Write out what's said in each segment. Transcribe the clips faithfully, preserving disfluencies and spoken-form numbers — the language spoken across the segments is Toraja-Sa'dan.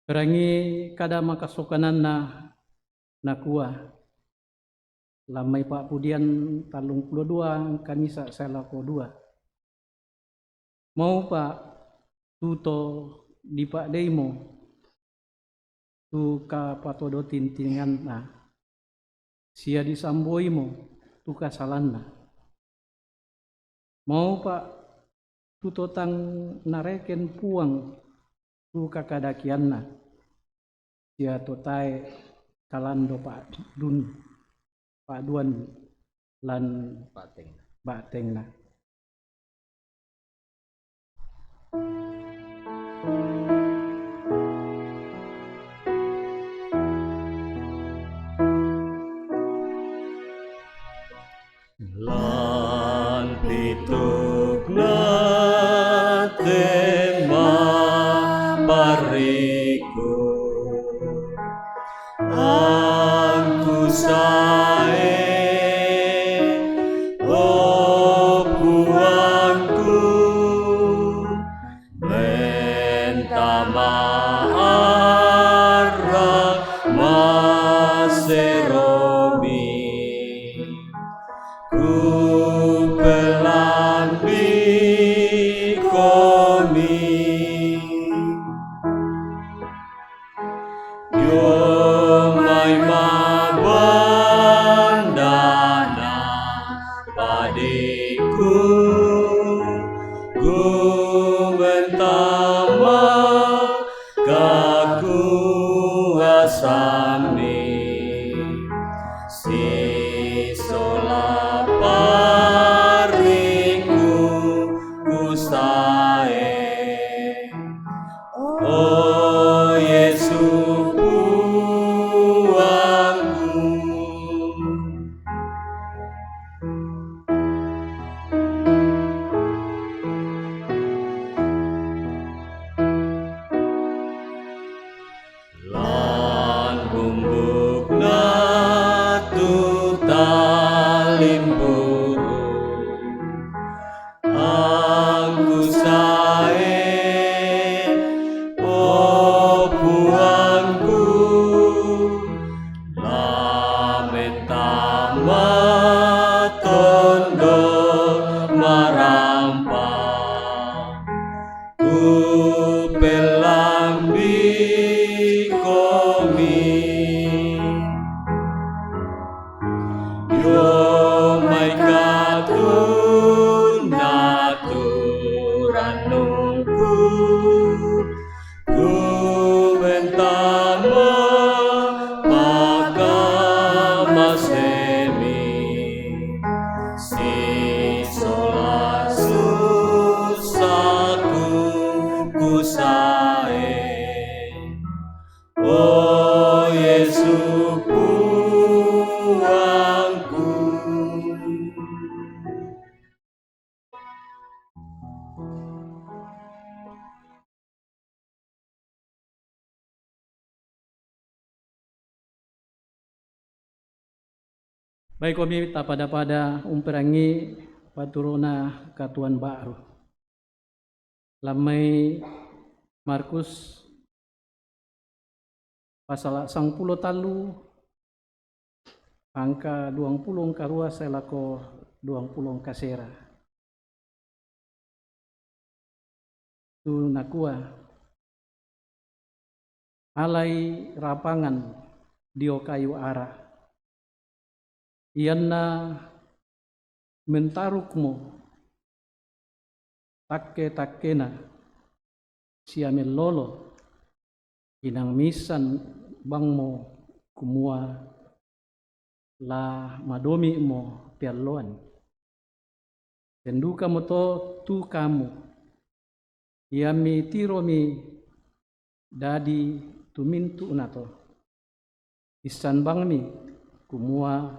Perangi kada makasokananna nakua, lammai pa'pudian tallung pulo dua angka misa' sae lako dua. Maupa' tu to dipa'deimo tu kapatodotintinganna, sia disamboimo tu kasalanna. Maupa' tu to tang nareken Puang tu kakadakeanna, sia to tae kalando pa'dun-, pa'duan lan ba'tengna. Lan pitukna te ma'parriku, angku sae, o Puangku, mentama arra maseromi, kupellambi komi. Dio mai mabandana padiku, ku mentama kakuasammi, sisola parriku kusae. O Yesu Puangku, lan bumbukna tu talimpuru, angku sae, o Puangku, la mentama tondo marampa, kupellambi komi. Dio mai katunda tu rannungku, ku mentama pakamasemi, sisola sussaku kusae. O Yesu Puangku. Baikomi tapada-pada umperangi paturona katuoan ba'ru. Lammai Markus pasala sangpulo tallu, angka duangpulo angka rua sae lako duangpulo angka sera. Tu nakua, alai rapangan dio kayu ara, ianna mentarukmo takke-takkena sia mellolo, inang miissan bangmo kumua la madomi'mo pealloan. Ten dukamo to tu kamu, iami tiromi dadi tu mintu'na to, issan bangmi kumua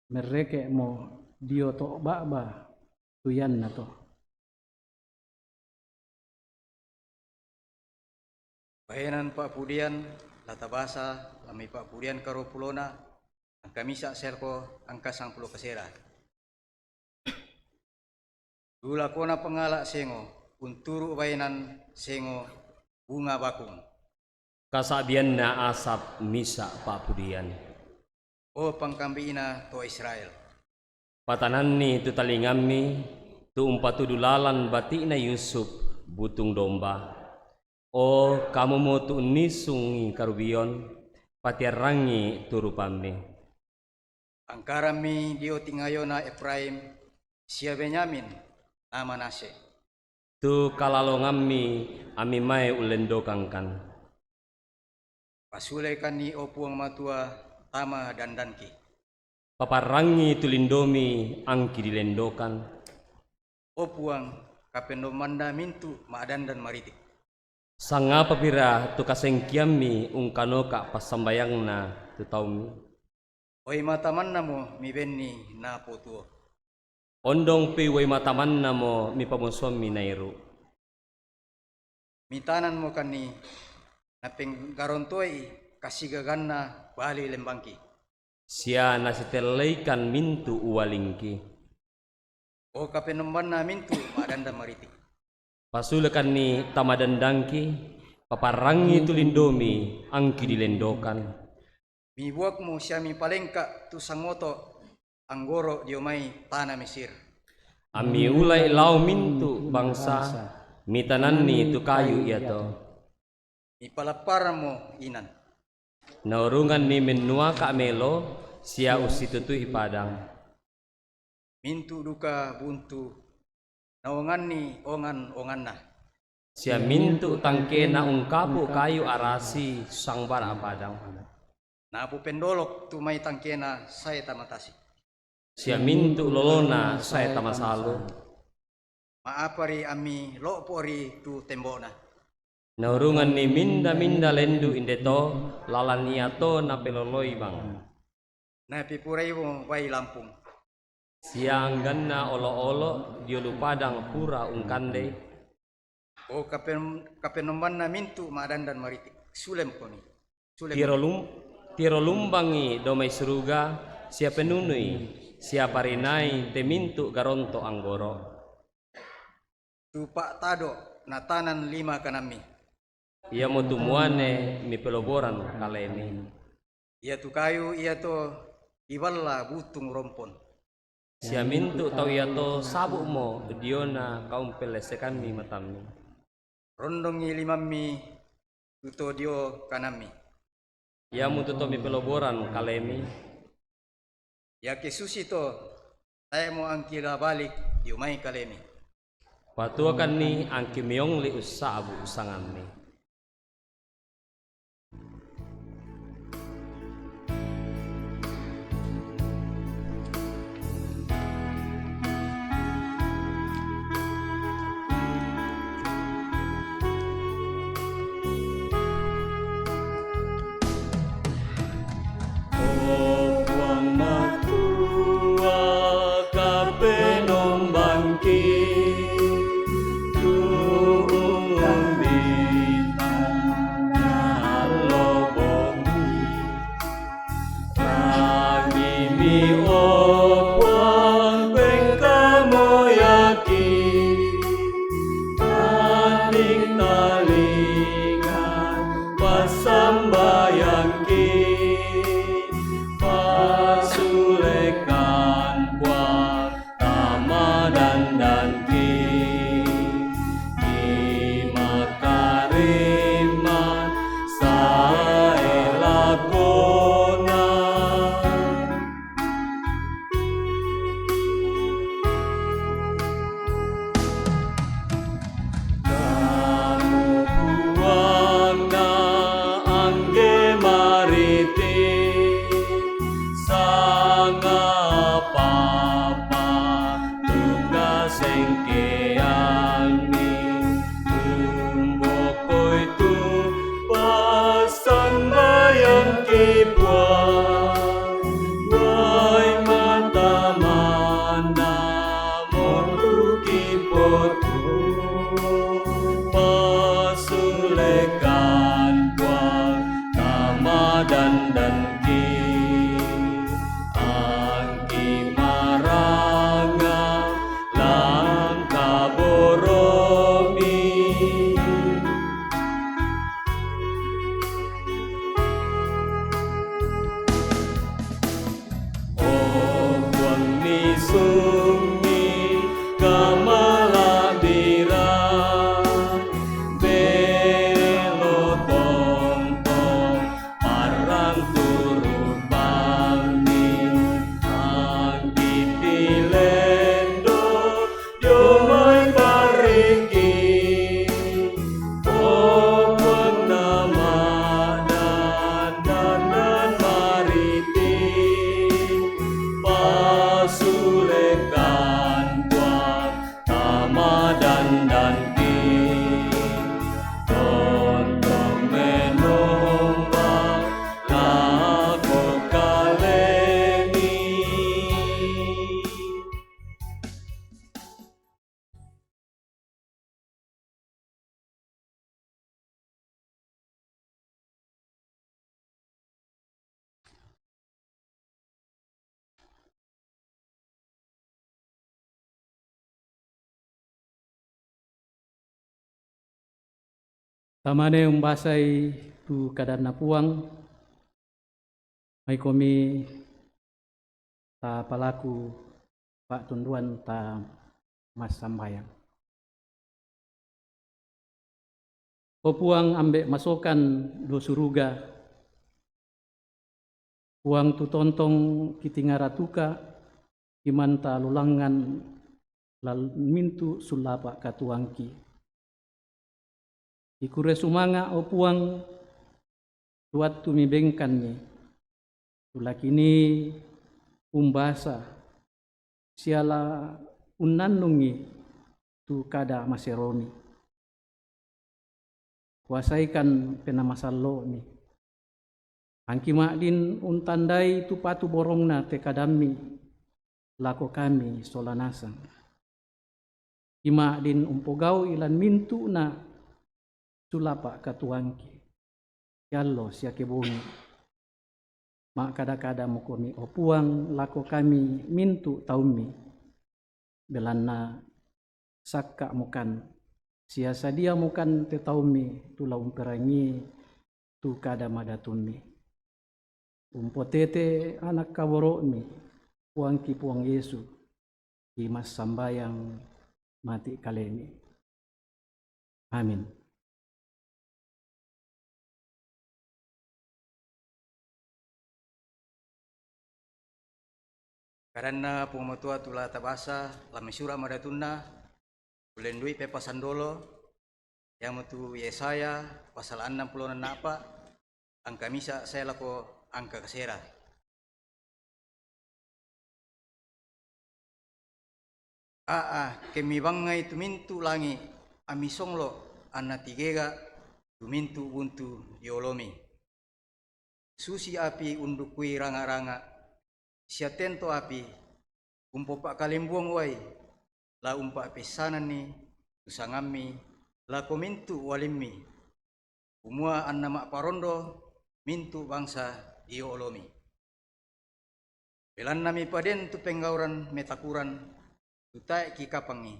merreke'mo dio to ba'ba tu ianna to. Baenan pa'pudian, la tabasa lammai pa'pudian karuapulona, angka misa' sae lako angka sangpulo kasera. Tu lakona pangala' sengo, unturu' baenan sengo bunga bakung. Kasa'bianna Asap misa' pa'pudian. O pangkambi'na to Israel. Patananni tu talingammi, tu umpatudu lalan bati'na Yusuf, butung domba. O kamumo tu unnisungi karubion, patiarrangi tu rupammi. Angkarammi dio tingayona Efraim, sia Benyamin, na Manasye. Tu kalalongammi ammi mae ullendokangkan. Pasulekanni, o Puang Matua, tama dandanki. Paparrangi tu lindomi angki dilendokan. O Puang, Kapennomanna mintu' ma'dandan maritik. Sangapapira tu kasengkeammi ungkanoka' passambayangna tu taummi? Oi matamannamo mibenni napotuo. Ondongpi uai matamannamo mipamusuammi nairu'. Mitananmokanni, napenggarontoi'i kasigaganna bali lembangki. Sia nasitelleikan mintu' ualingki. O Kapennomanna mintu' ma'dandan maritik. Pasulekanni tama dandangki, paparrangi tu lindomi angki dilendokan. Mibuakmo sia mipalengka' tu sangoto' anggoro' dio mai tana Mesir. Ammi ulai lao mintu' bangsa, mitananni tu kayu iato. Mipalapparammo inan. Naurunganni mennuaka' melo sia ussitutui padang. Mintu' duka buntu naonganni ongan-onganna. Sia mintu' tangkena ungkapu' kayu arasi sangbara' padang. Napopendolok tu mai tangkena sae tama tasi'. Sia mintu' lolona sae tama salu. Ma'apari ammi lo'pori tu tembo'na. Naurunganni minda-minda lendu' indeto lalan iato napeloloi bang. Napipuraimo bai lampung. Sia angganna olo'-olo' dio lu padang pura ungkandei. O Kapen-, Kapennomanna mintu' ma'dandan maritik, sulemponi. Sulem. Tiero lum-, tiero lumbangi dao mai suruga, sia penunui, sia parinai te mintu' garonto' anggoro'. Tu pa'tado' natanan lima kanammi. Iamotu muane mipeloboran kalemi. Iatu kayu iato diballa butung rompon. Sia mintu' tau iato sabu'mo diona kaumpellesekanni matammi. Rondongi limammi tu to dio kanammi. Iamotu to mipeloboran kalemi. Iake susito, tae'mo angki la balik dio mai kalemi. Patuokanni angki miongli ussa'bu' usangammi. O Puang Matua, Kapenombangki, tu umbitta allo bongi. Rangimi, o Puang, pengkamoyaki, tanding talinga passambayangki, pasulekan Puang tama dandanki, ki makarimma sae lakona. Kamu Puangna angge mariti, sangapa tungga sengkeanni, umbokoi tu passambayangki Puang, wai matamanna montuki potu, pasulekan Puang tama dandanki, angki maranga langka boromi. Tamane umbasai tu kadanna Puang, maikomi tapalaku pa'tunduan ta massambayang. O Puang, Ambe' masokan dio suruga, Puang tu tontong kitingaratuka, imanta lulangngan lan mintu' sullapa' katuoangki. Ikure sumanga', o Puang, tu attu mibengkanni, tu lakini umbasa siala unnannungi tu kada maseromi. Kuasaikan Penaa Masallo'mi. Angki ma'din untandai tu patu borongna te kadammi lako kami sola nasang. Ki ma'din umpogau'i lan mintu'na sulapa' katuoangki, kiallo sia kebongi. Ma'kada-kada mukomi, o Puang, lako kami mintu' taummi, belanna sakka' mukan, sia sadia mukan te taummi tu la umperangii tu kada madatummi. Umpotete anak kaboro'mi, Puangki Puang Yesu, ki massambayang mati' kalemi. Amin. Kadanna Puang Matua tu la tabasa lan mai sura' madatunna, ullendu'i pepasandolo, iamotu Yesaya pasala annang pulo a'pa', angka misa' sae lako angka kasera. A'a, ke mibangngai tu mintu' langi', ammi songlo' anna tigega' tu mintu' buntu dio olomi. Susi api undukkui ranga'-ranga', sia tento api umpopa'kalimbuang uai, la umpa'peissananni tu sangammi lako mintu' ualimmi, kumua anna ma'parondo mintu' bangsa dio olomi. Belanna mipaden tu penggauran metakuran tu tae' kikapangngi.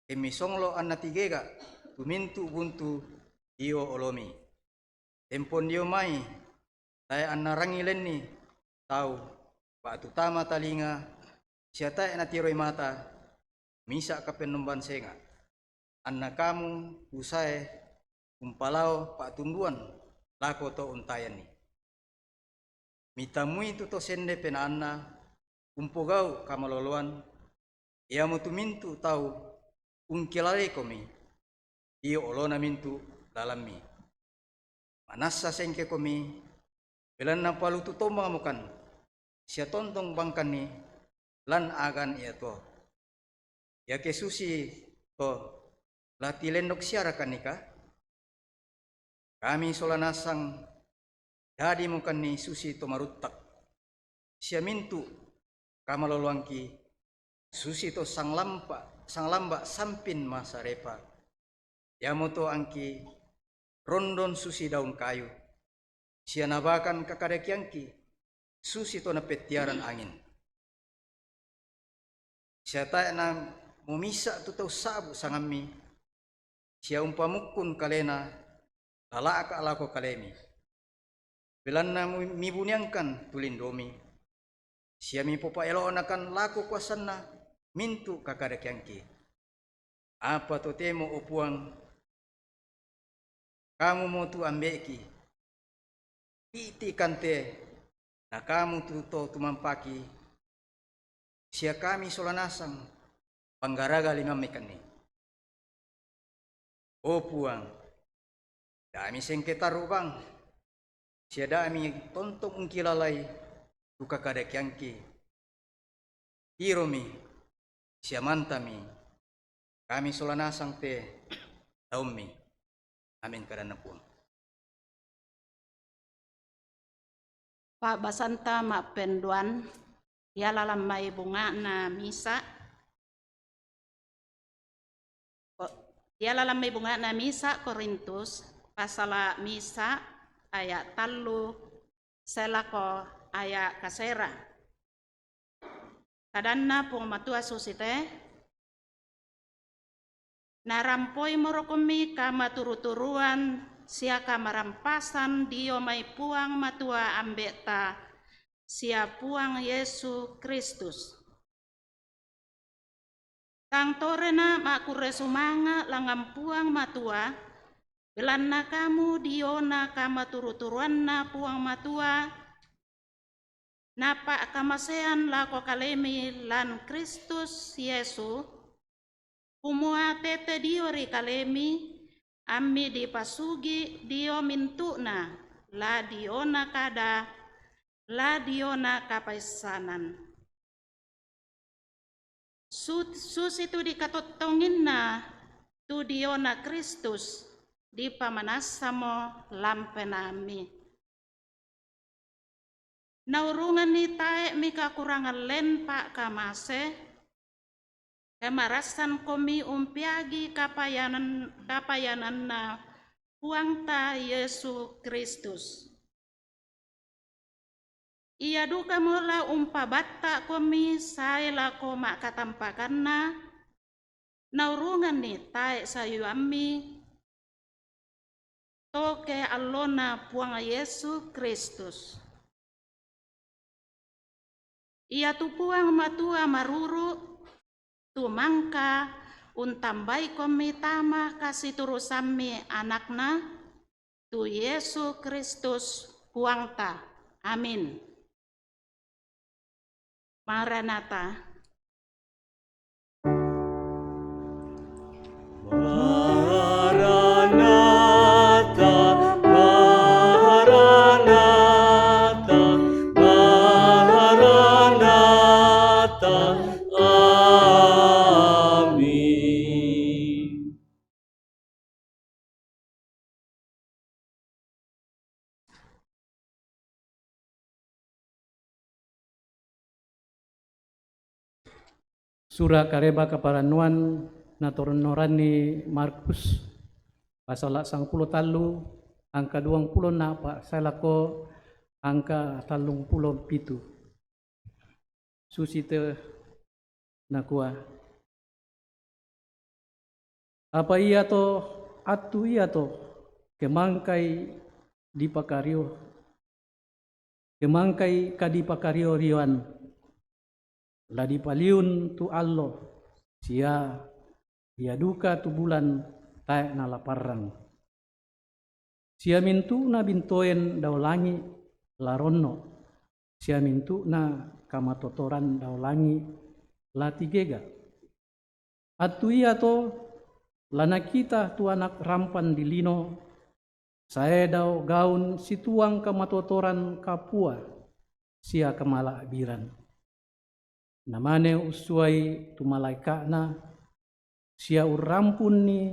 Kemmi songlo' anna tigega' tu mintu' buntu dio olomi. Tempon dio mai, tae' anna rangi lenni tau, ba'tu tama talinga, sia tae' natiroi mata, misa' kapennomban senga', anna kamu tu sae umpalao pa'tunduan lako to untayanni. Mitamui tu to sende penaanna umpogau' kamaloloan, iamotu mintu' tau ungkilalaikomi dio olona mintu' lalammi. Manassa sengkekomi, belanna palutu tombang mukan, sia tontong bangkanni lan agan iato. Iake susi to, la tilendok siarakannika? Kami sola nasang dadi mukanni susi to maruttak, sia mintu' kamaloloangki susi to sanglampa-, sanglamba' sampin masarepa. Iamoto angki rondon susi daun kayu, sia nabakan kakadakeangki susi to napettiaran angin. Sia tae' namumissa' tu tau sa'bu' sangammi, sia umpamukkun kalena lala'ka' lako kalemi. Belanna mu-, mibuniangkan tu lindomi, sia mipopa'elo'nakan lako kuasanna mintu' kakadakeangki. Apa totemo, o Puang, kamumo tu ambe'ki. Ti'tikan te, na kamu tu to tumampaki, sia kami sola nasang panggaraga limammekanni. O Puang, da'mi sengke tarru' bang, sia da'mi tontong ungkilalai tu kakadakeangki. Tiromi, sia mantami, kami sola nasang te taummi. Amin, kadanna Puang. Pa'basanta ma'penduan, ia lalang mai bunga'na misa', ko-, ia lalang mai bunga'na misa' Korintus, pasala misa' aya' tallu sae lako aya' kasera. Kadanna Puang Matua susite, Narampoimoro' komi kamaturu-turuan sia kamarampasan dio mai Puang Matua Ambe'ta sia Puang Yesu Kristus. Tang torena ma'kurre sumanga' langngan Puang Matua, belanna kamu diona kamaturu-turuanna Puang Matua, napa'kamasean lako kalemi lan Kristus Yesu, kumua tete dio ri kalemi, ammi dipasugi dio mintu'na, la diona kada, la diona kapaissanan. Su-, susitu dikatottonginna tu diona Kristus, dipamanassamo lan penaammi. Naurunganni tae' mikakurangan len pa'kamase, kamarassankomi umpeagi kapayanan-, kapayananna Puangta Yesu Kristus. Ia dukamo la umpabatta'komi sae lako ma'katampakanna, naurunganni tae' sayuammi to ke allona Puang Yesu Kristus. Iatu Puang Matua maruru, tu mangka untambaikomi tama kasiturusammi Anakna, tu Yesu Kristus Puangta. Amin. Maranatha. Maranatha, Maranatha, Maranatha. Amin. Sura' Kareba Kaparannuan natoronnoranni Markus, pasala' sangpulo tallu, angka duangpulo napa' sae lako angka tallungpulo pitu. Susite nakua, apa iato attu iato ke mangkai dipakario, ke mangkai kadipakario-rioan, la dipaliun tu allo, sia ia duka tu bulan tae' nalaparrang. Sia mintu'na bintoen dao langi' la ronno', sia mintu'na kamatotoran dao langi' la tigega. Attu iato la nakita tu Anak Rampan di Lino sae dao gaun situang kamatotoran kapua sia kamala'biran. Namane ussuai tu malaeka'na, sia urrampunni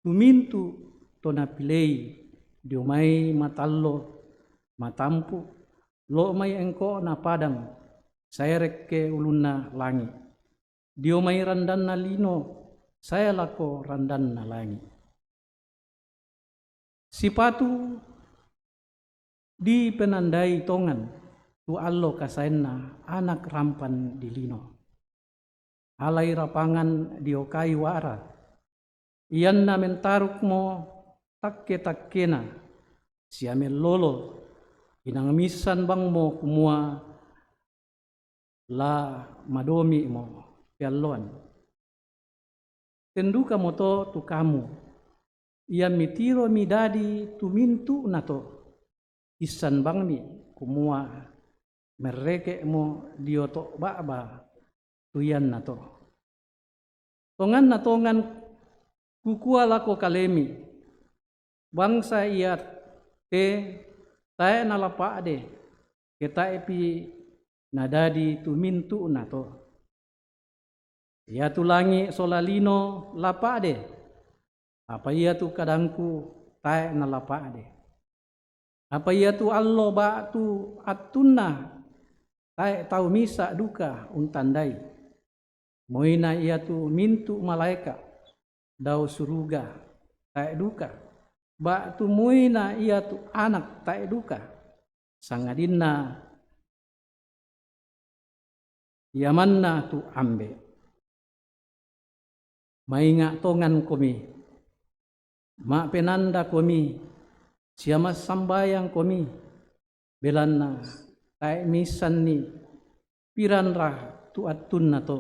tu mintu' to napilei dio mai matallo, matampu', lo' mai engko'na padang, sae rekke ulunna langi', dio mai randanna lino, sae lako randanna langi'. Sipatu dipenandai tongan tu allo kasaenna Anak Rampan di Lino. Alai rapangan dio kayu ara, ianna mentarukmo takke-takkena, sia mellolo, inang missan bangmo kumua la madomi'mo pealloan. Ten dukamoto tu kamu, ia mitiromi dadi tu mintu'nato, issan bangmi kumua merreke'mo dio to' ba'ba tu iannato. Tonganna tongan kukua lako kalemi, bangsa iate tae' nalapa'de, ke tae'pi nadadi tu mintu'nato. Iatu langi' sola lino lapa'de, apa iatu kadangku tae' nalapa'de. Apa iatu allo ba'tu attunna tae' tau misa' duka untandai. Muina iatu mintu' malaeka' dao suruga tae' duka, ba'tu muina iatu Anak tae' duka, sangadinna Ia manna tu Ambe'. Mainga' tongan komi, ma'penanda komi, sia massambayang komi, belanna tae' miissanni piranra tu attunna to.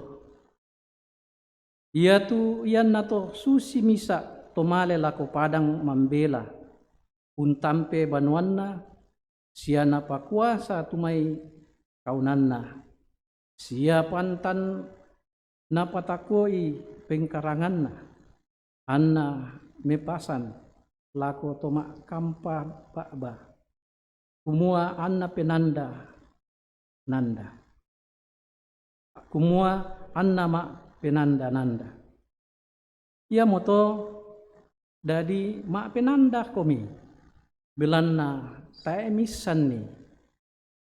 Iatu iannato susi misa' to male lako padang mambela, untampe banuanna, sia napakuasa tu mai kaunanna, sia pantan napatakoi pengkaranganna, anna mepasan lako to ma'kampa ba'ba, kumua anna penanda nanda. Kumua anna ma'penanda nanda. Iamoto dadi ma'penanda komi, belanna tae' miissanni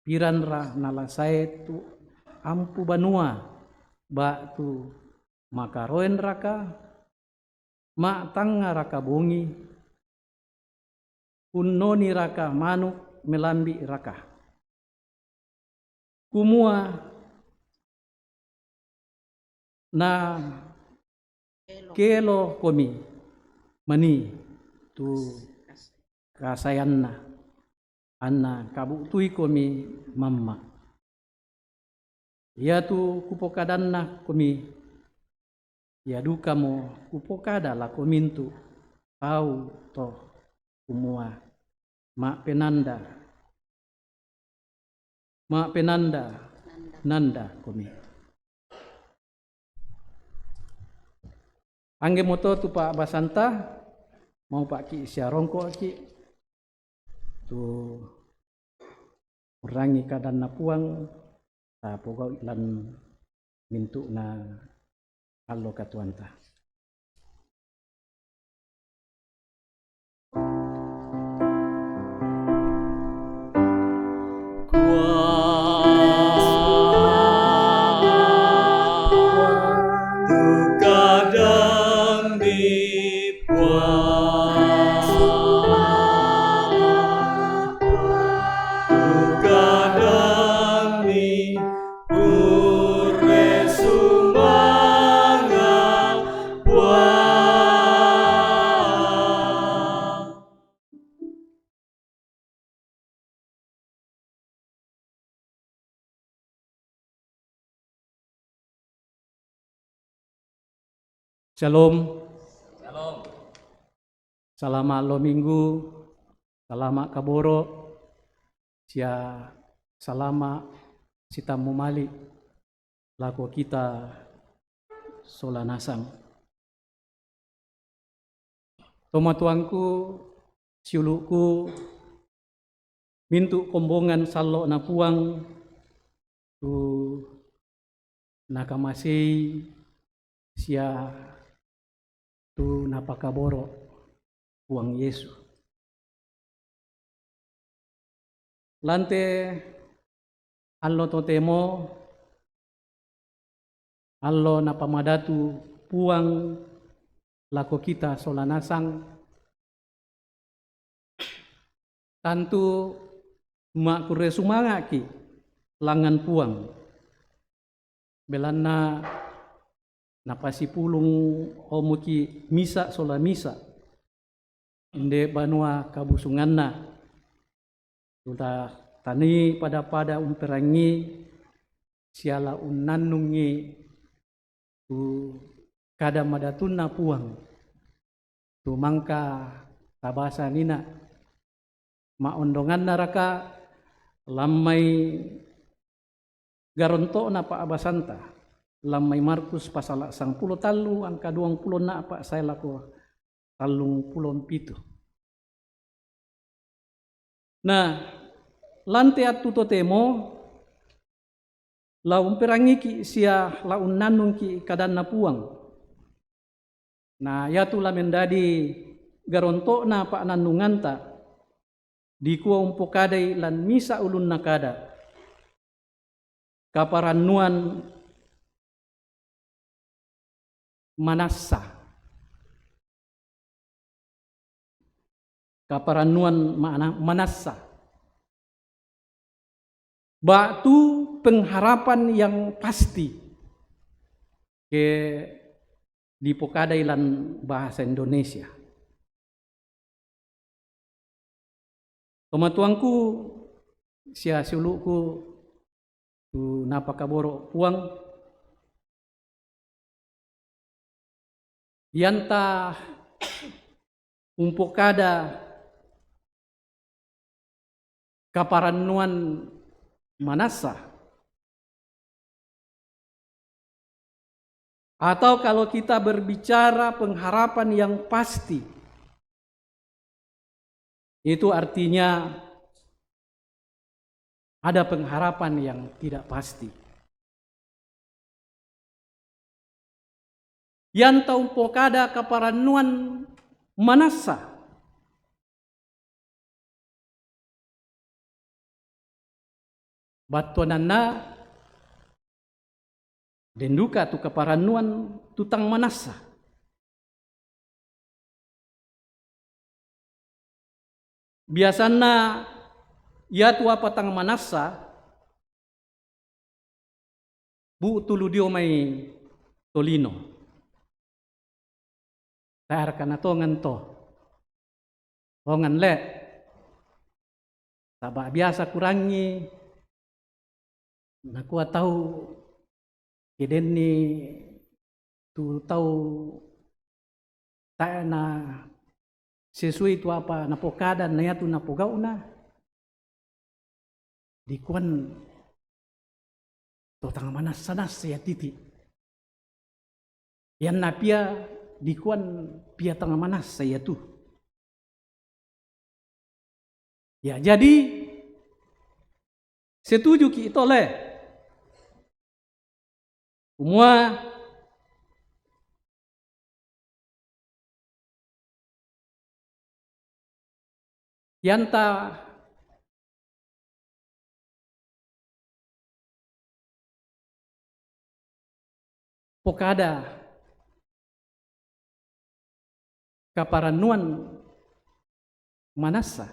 piranra nala sae tu ampu banua, ba'tu makaroen raka, ma'tangnga raka bongi, unnoni raka manu' melambi' raka. Kumua na kelo komi mani tu kasaeanna, anna kabu'tui komi mamma'. Iatu kupokadanna komi, ia dukamo kupokada lako mintu' tau to, kumua ma'penanda, ma'penanda nanda komi. Anggemoto tu pa'basanta, maupa'ki' sia rongko'ki' tu urrangi kadanNa Puang, tapogau'i lan mintu'na allo katuoanta. Shalom. Shalom. Salama' allo Minggu, salama' kaboro', sia salama' sitammu mali' lako kita sola nasang. Tomatuangku, siulu'ku, mintu' kombongan sallo'Na Puang tu nakamasei sia tu napakaboro' Puang Yesu. Lan te allo totemo allo napamadatu Puang lako kita sola nasang, tantu ma'kurre sumanga'ki' langngan Puang, belanna napasipulung omoki' misa' sola misa', inde banua kabusunganna, tu la tanii pada-pada umperangi sia la unnannungi tu kada madatunNa Puang, tu mangka tabasa nina. Ma'ondongannaraka lan mai garonto'na pa'basanta, lan mai Markus pasala' sangpulo tallu angka duangpulo a'pa' sae lako tallungpulo mpitu. Na, lan te attu totemo, la umperangiki' sia la unnannungki' kadanNa Puang. Na iatu la mendadi garonto'na pa'nannunganta, dikua umpokadai lan misa' ulunna kada, kaparannuan manassa. Kaparannuan ma'na-, manassa. Ba'tu pengharapan yang pasti. Ke dipokadai lan bahasa Indonesia. Tomatuangku sia siulu'ku tu napakaboro' Puang, ianta umpokada kaparannuan manassa. Atau kalau kita berbicara pengharapan yang pasti, itu artinya ada pengharapan yang tidak pasti. Ianta umpokada kaparannuan manassa. Battuananna den duka tu kaparannuan tu tang manassa. Biasanna iatu apa tang manassa, bu'tu lu dio mai tolino. Tae' raka na tongan to. Tongan le'. Saba' biasa kurangi, nakua tau, ke denni tu tau tae' na sesuai tu apa napokada na iatu napogau'na, dikuan to tang manassa-nassa iatiti. Ianna pia dikuan pia tang manassa iatu. Ya, jadi setujuki' to le'. Kumua ianta pokada kaparannuan manassa,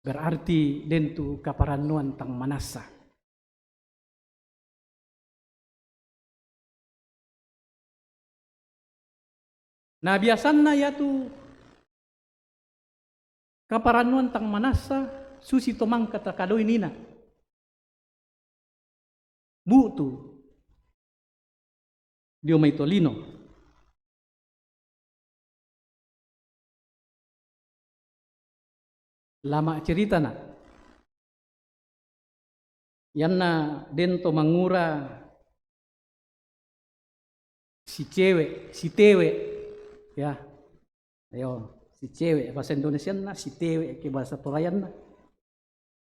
berarti den tu kaparannuan tang manassa. Na biasanna iatu kaparannuan tang manassa susi to mangka takadoi nina. Bu'tu dio mai tolino. Lama' ceritana. Ianna den to mangura si cewe', si tewe', ya. Ayo, si cewe', bahasa Indonesianna si tewe', ke bahasa Torayanna.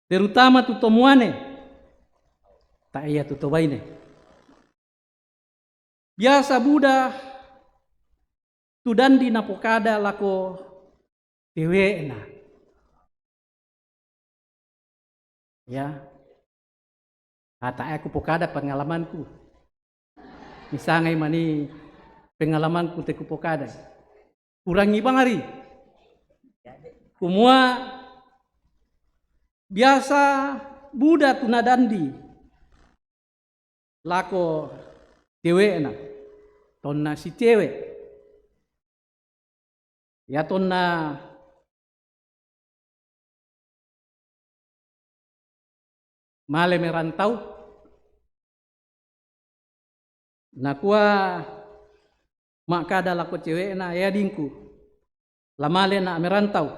Terutama tu to muane, tae' iatu to baine. Biasa buda tu dandi napokada lako tewe'na. Ya. Atae' ku pokada pengalamanku. Misangai mani pengalamanku te kupokada. Kurangi bangari. Kumua biasa buda tu nadandi lako tewe'na, tonna si tewe'. Ia tonna male merantau, nakua ma'kada lako cewe'na, "E adingku, la malena' merantau,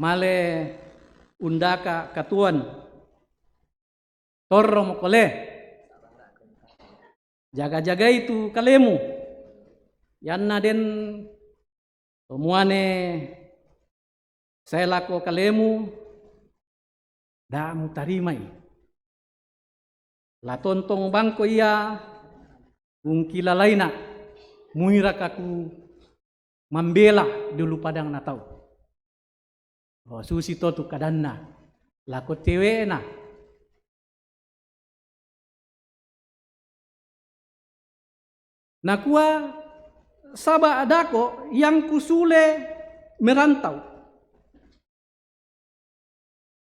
male undaka' katuoan, torromoko le, jaga-jagai tu kalemu, ianna den to muane sae lako kalemu, da' mutarimai. La tontong bangko ia ungkilalaina, muiraka ku mambela diulu padang na tau." O, susi to tu kadanna lako tewe'na. Nakua, "Saba' dako' iangku sule merantau,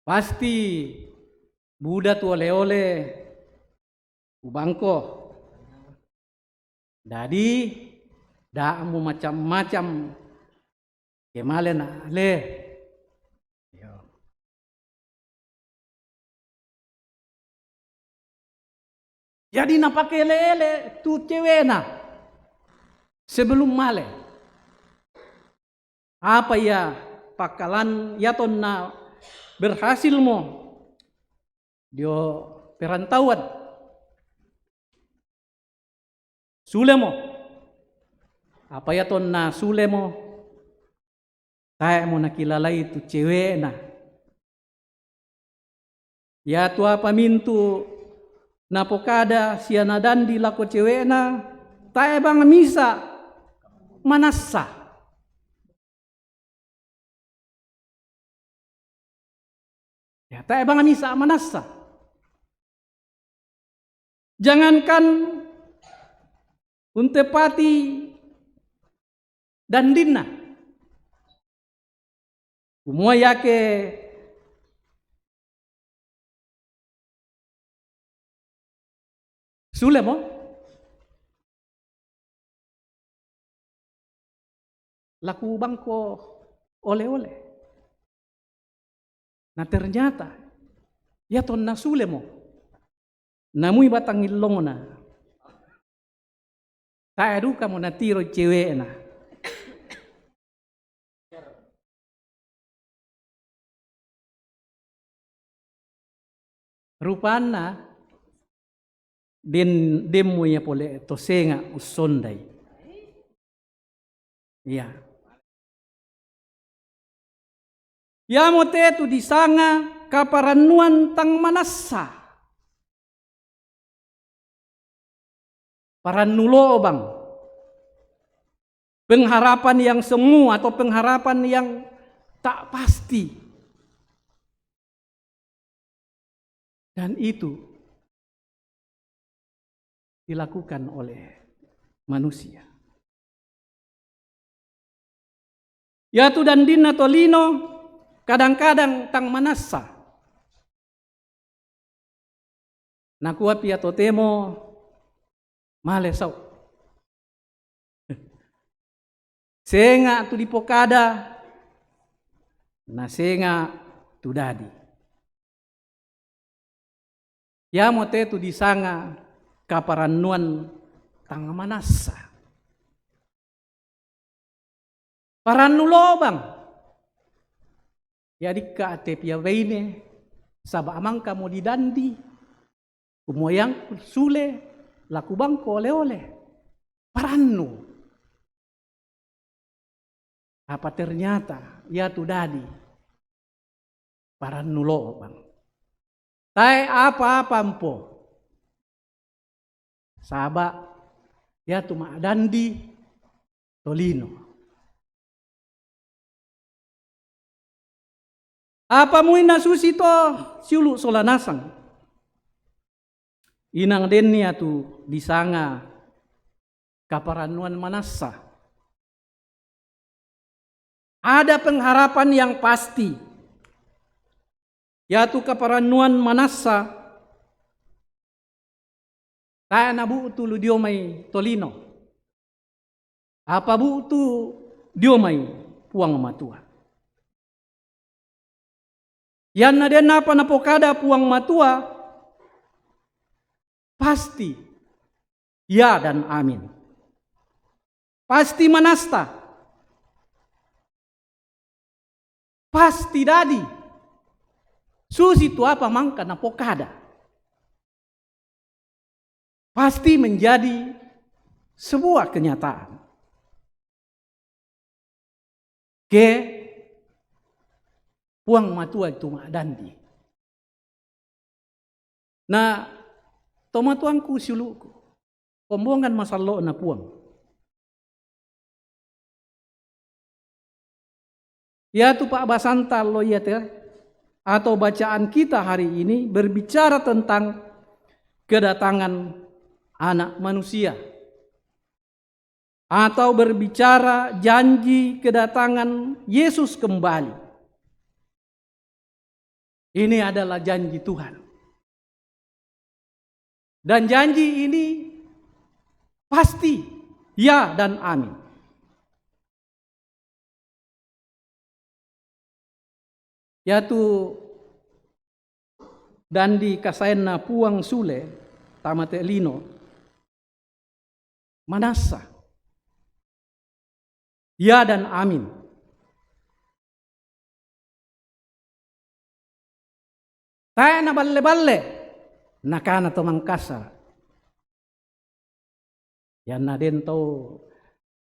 pasti buda tu ole-ole Kubangko. Dadi, da'mu macam-macam kemale na le. Iyo. Jadi napakele-ele tu cewena sebelum male. Apa ia pakalan ia tonna berhasil mo dio perantauan. Sule mo. Apa ia tonna sule mo. Tae mo nakilalai tu cewena. Ia tu apa mintu napokada sia nadandi lako cewena, tae bang misa manassa. Ya, tae bang misa manassa. Jangankan untepati dandinna. Kumua iake sule mo laku bangko ole-ole. Na ternyata ia tonna sule mo namui batang illongna. Tae duka mo natiro cewena. Rupanna den, demmo ia pole to senga ussondai. Iya. Iamo te tu disanga kaparannuan tang manassa. Parannu lobang. Pengharapan yang semu atau pengharapan yang tak pasti. Dan itu dilakukan oleh manusia. Iatu dandinna tolino kadang-kadang tang manassa. Nakua pia totemo male sau. Senga tu dipokada, na senga tu dadi. Iamo te tu disanga kaparannuan tang manassa. Parannu lobang. Ia dikka te pia baine, saba amangka mo didandi. Kumoyang sule, laku bangko ole-ole. Parannu. Apa ternyata ia tu dadi parannu lobang. Tae apa-apa mpo. Saba ia tu madandi tolino. Apa muina susi to siulu sola nasang. Inang denni atu disanga kaparannuan manassa. Ada pengharapan yang pasti. Iatu kaparannuan manassa tae nabu'tu lu dio mai tolino. Apa bu'tu dio mai Puang Matua. Ianna den apa napokada Puang Matua, pasti ya dan amin. Pasti manassa. Pasti dadi. Susi tu apa mangka napokada. Pasti menjadi sebuah kenyataan. Ke Puang Matua itu madandi. Na tomatuangku siulu'ku, kombongan masallo'na Puang. Iatu pa'basanta allo iate atau bacaan kita hari ini berbicara tentang kedatangan Anak Manusia, atau berbicara janji kedatangan Yesus kembali. Ini adalah janji Tuhan. Dan janji ini pasti ya dan amin. Yatu dandi kasaenna Puang sule, tama te lino, manassa. Ya dan amin. Tae na balle-balle, nakana to Mangkasara. Yanna den tau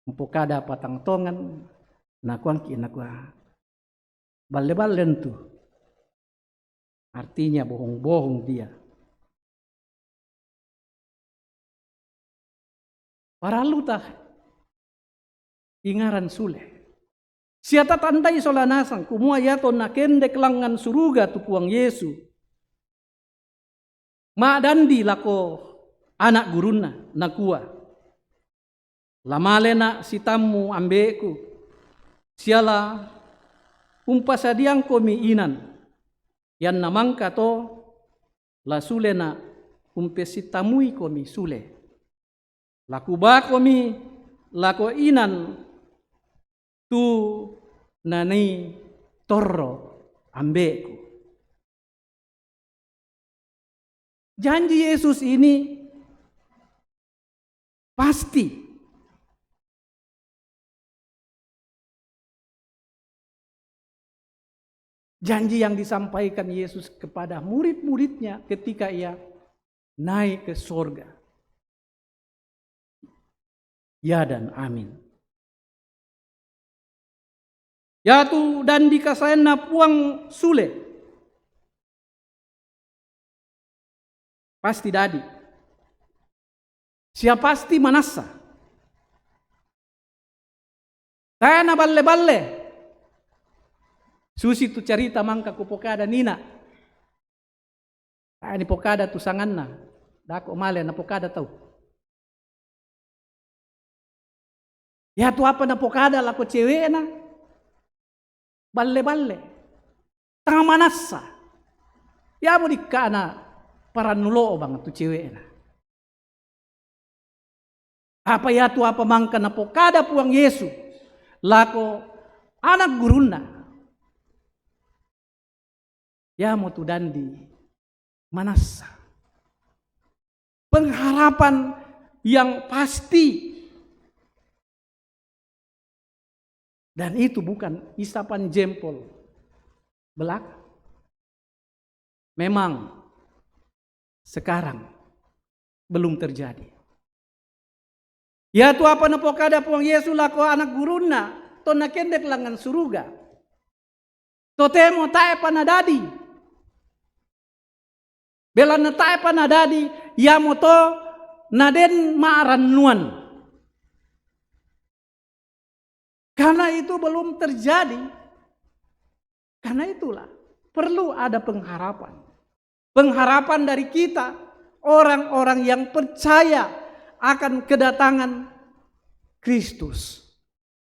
mpokada patang tongan, nakuangki nakua, balle-balle ntu. Artinya bohong-bohong dia. Paralluta ingaran sule. Sia tatandai sola nasang, kumua iato nakendek langngan suruga tu Puang Yesu. Ma'dandi lako anak gurunna, nakua, la malena sitammu ambe'ku, siala umpasadiangkomi inan, yanna mangka to, la sulena umpesitamuikomi sule. La kubakomi lako inan tu nanii torro ambe'ku. Janji Yesus ini pasti. Janji yang disampaikan Yesus kepada murid-muridnya ketika ia naik ke sorga. Ya dan amin. Yatu dandi kasaenna Puang sule. Pasti dadi. Sia pasti manassa. Tae na balle-balle. Susi tu carita mangka kupokada nina. Tae ni pokada tu sanganna. Dako male na pokada tau. Yatu apa na pokada lako cewekna. Balle-balle. Tanga manassa. Yamo dikkana parannu lobang tu cewekna. Apa yatu apa mangka napokada Puang Yesu lako anak gurunna. Yamo tu dandi manassa. Pengharapan yang pasti. Dan itu bukan isapan jempol belaka. Memang sekarang belum terjadi. Yatu apa napokada Puang Yesu lako anak gurunna, to nakendek langngan suruga. Totemo taepa nadadi. Belanna taepa nadadi, yamo to naden ma'rannuan. Karena itu belum terjadi. Karena itulah perlu ada pengharapan. Pengharapan dari kita, orang-orang yang percaya akan kedatangan Kristus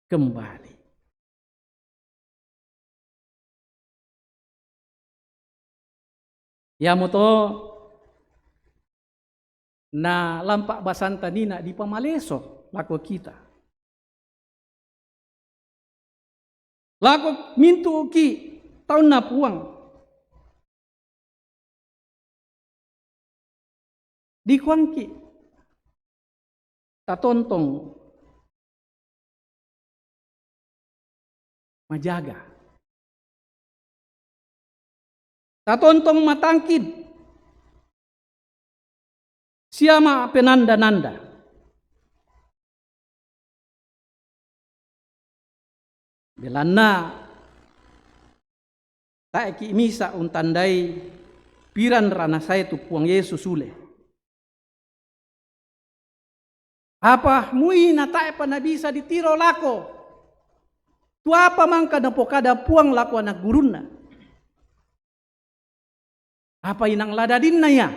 kembali. Yamo to na lampa basanta nina dipamaleso lako kita. Lako mintu'ki taunna Puang. Dikuangki tatontong majaga. Tatontong matangkid. Sia ma'penanda-nanda. Belanna tae'ki misa untandai piran ranasae tu Puang Yesus sule. Apa mui na tae'pa nabisa ditiro lako. Tu apa mangka napokada Puang lako anak gurunna. Apa inang ladadinna ia?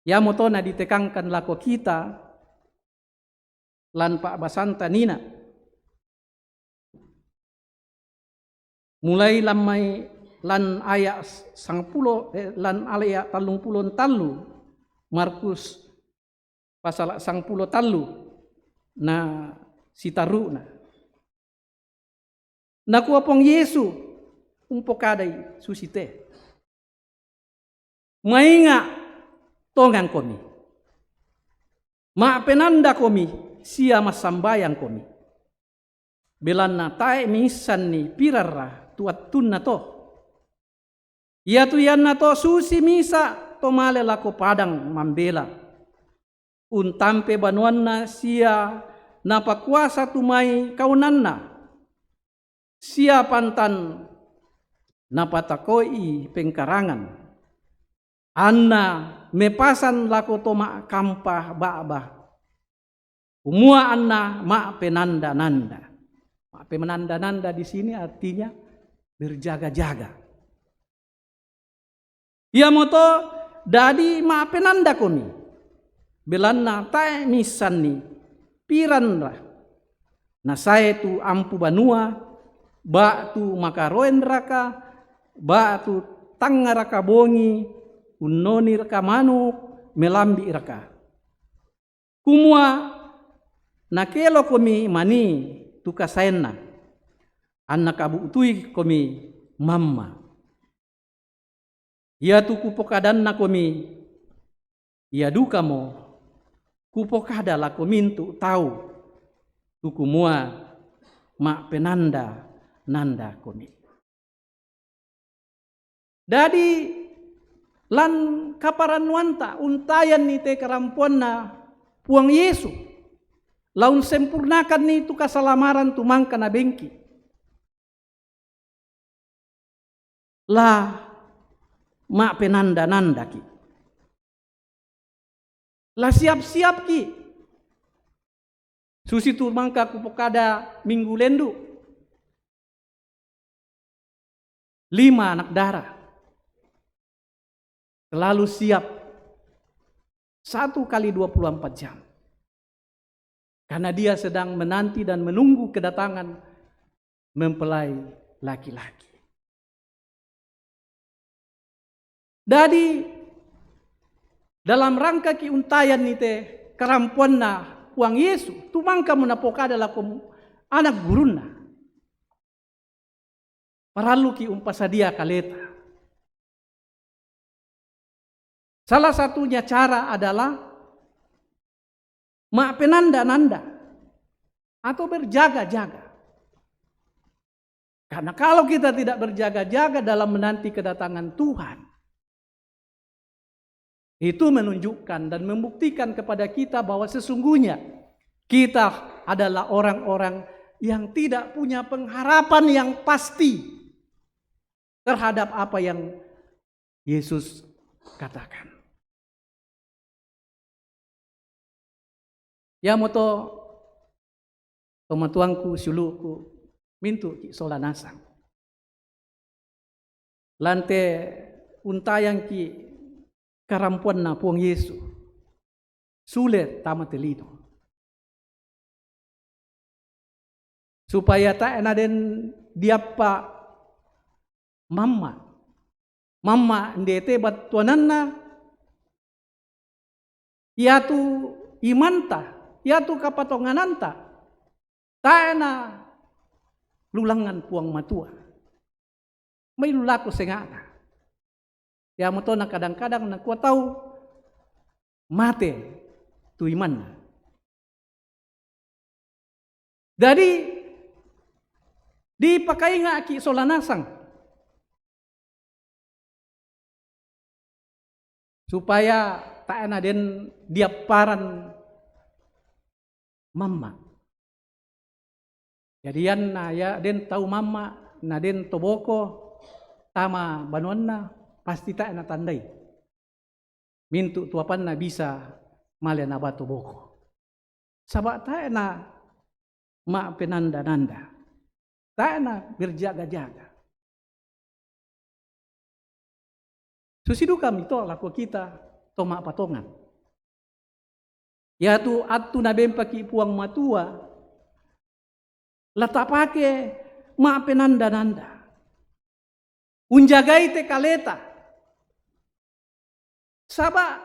Yamo to na ditekangkan lako kita lan pa'basanta nina. Mulai lammai lan ayat sangpulo, eh, lan ayat tallung pulo tallu, Markus pasal sangpulo tallu, na sitarru'na. Nakua Puang Yesu umpokadai susite, "Mainga' tongangkomi, ma'penandakomi sia massambayangkomi, belanna tae' miissanni piranra tu attunna to. Iatu iannato susi misa' to male lako padang mambela, untampe banuanna sia napakuasa tu mai kaunanna, sia pantan napatako'i pengkarangan, anna mepasan lako to ma'kampa ba'ba, kumua anna ma'penanda-nanda." Ma'penanda-nanda di sini artinya berjaga-jaga. Iamoto dadi ma'penandakomi, belanna tae' miissanni piranra nasae tu ampu banua, ba'tu makaroenraka, ba'tu tangngaraka bongi, unnoniraka manu', melambi'raka. Kumua nakelokomi manii tu kasaenna, anna kabu'tuikomi mamma'. Iatu kupokadannakomi, ia dukamo kupokada lako mintu' tau, tu kumua ma'penanda-nandakomi. Dadi, lan kaparannuanta untayanni te karampoanna Puang Yesu, la unsempurnakanni tu kasalamaran tu mangka nabengki, la ma'penanda-nandaki', la siap-siapki'. Susitu mangka kupokada minggu lendu', lima anak dara selalu siap satu kali dua puluh empat jam, karena dia sedang menanti dan menunggu kedatangan mempelai laki-laki. Dadi, dalam rangka ki' untayanni te karampoanna Puang Yesu, tu mangkamo napokada lako anak gurunna, paralluki' umpasadia kaleta. Salah satunya cara adalah ma'penanda-nanda atau berjaga-jaga. Karena kalau kita tidak berjaga-jaga dalam menanti kedatangan Tuhan, itu menunjukkan dan membuktikan kepada kita bahwa sesungguhnya kita adalah orang-orang yang tidak punya pengharapan yang pasti terhadap apa yang Yesus katakan. Iamoto, tomatuangku, siulu'ku, mintu' ki' sola nasang, lan te untayangki' karampoanna Puang Yesu, sule tama te lino, supaya tae' naden diappa' mamma'. Mamma' ndete battuananna, iatu imanta, iatu kapatongananta, tae' nalulangngan Puang Matua. Mailu lako senga'na. Iamoto na kadang-kadang nakua tau mate tu imanna. Jadi, dipakainga'ki' sola nasang, supaya tae' naden diapparan mamma'. Jadi, ianna ia den tau mamma', naden to boko tama banuanna, pasti tae' natandai mintu' tu apanna bisa male nabatu boko. Saba' tae' nama'penanda-nanda, tae' naberjaga-jaga. Susi duka mito lako kita to ma'patongan. Iatu attu nabempaki' Puang Matua, la tapake ma'penanda-nanda. Unjagai te kaleta. Saba'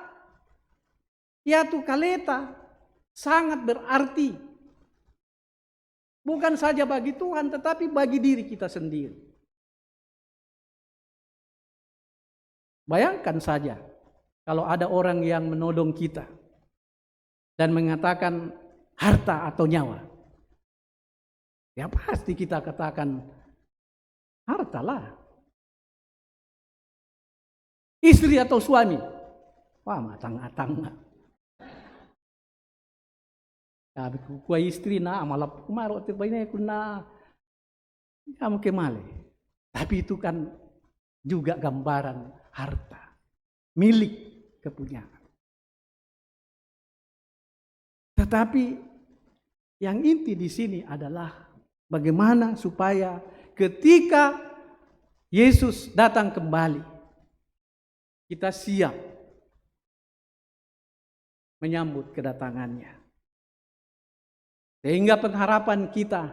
yatu kaleta sangat berarti. Bukan saja bagi Tuhan, tetapi bagi diri kita sendiri. Bayangkan saja, kalau ada orang yang menodong kita dan mengatakan harta atau nyawa, ya pasti kita katakan hartalah. Istri atau suami, wah, matang-atang. Tapi ku, kua istri na, malap kumaro te baine ku na, ya mungkin male. Tapi itu kan juga gambaran harta, milik, kepunyaan. Tetapi yang inti di sini adalah bagaimana supaya ketika Yesus datang kembali, kita siap menyambut kedatangannya. Sehingga pengharapan kita,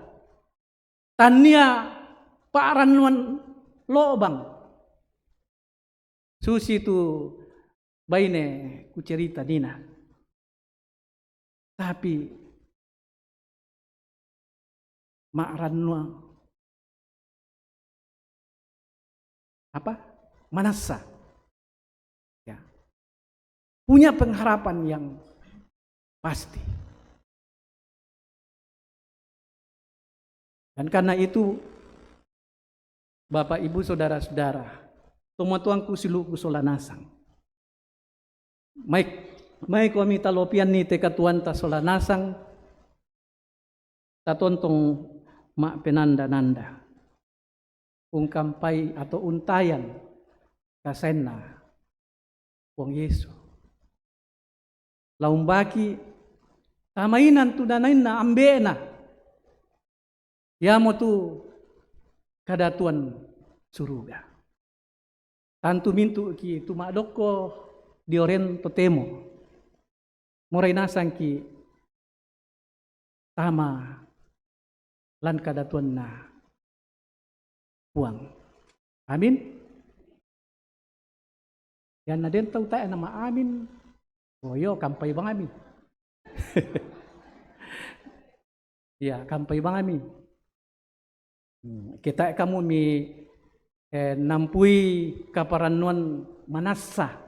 tania pa'rannuan lobang. Susi tu baine kucerita nina. Tapi ma'rannuang apa? Manassa. Ya. Punya pengharapan yang pasti. Dan karena itu, Bapak, Ibu, saudara-saudara, tomatuangku siluku sola nasang. Mai, mai komi talopian ni te katuanta sola nasang, tatontong ma'penanda-nanda. Ungkampai atau untayan kasaenna Puang Yesu. Laumbaki tamainan tu nanainna ambe'na. Iamotu kadatuan suruga. Tantu mintu'ki tu ma'dokko dioren totemo. Morai nasangki tama lan kadatuanna Puang. Amin. Ianna den tau tae' nama'amin, oh iyo, kampai bang ami. Iya, kampai bang ami. Hmm, ke tae' kamu mi, eh, nampui kaparannuan manassa.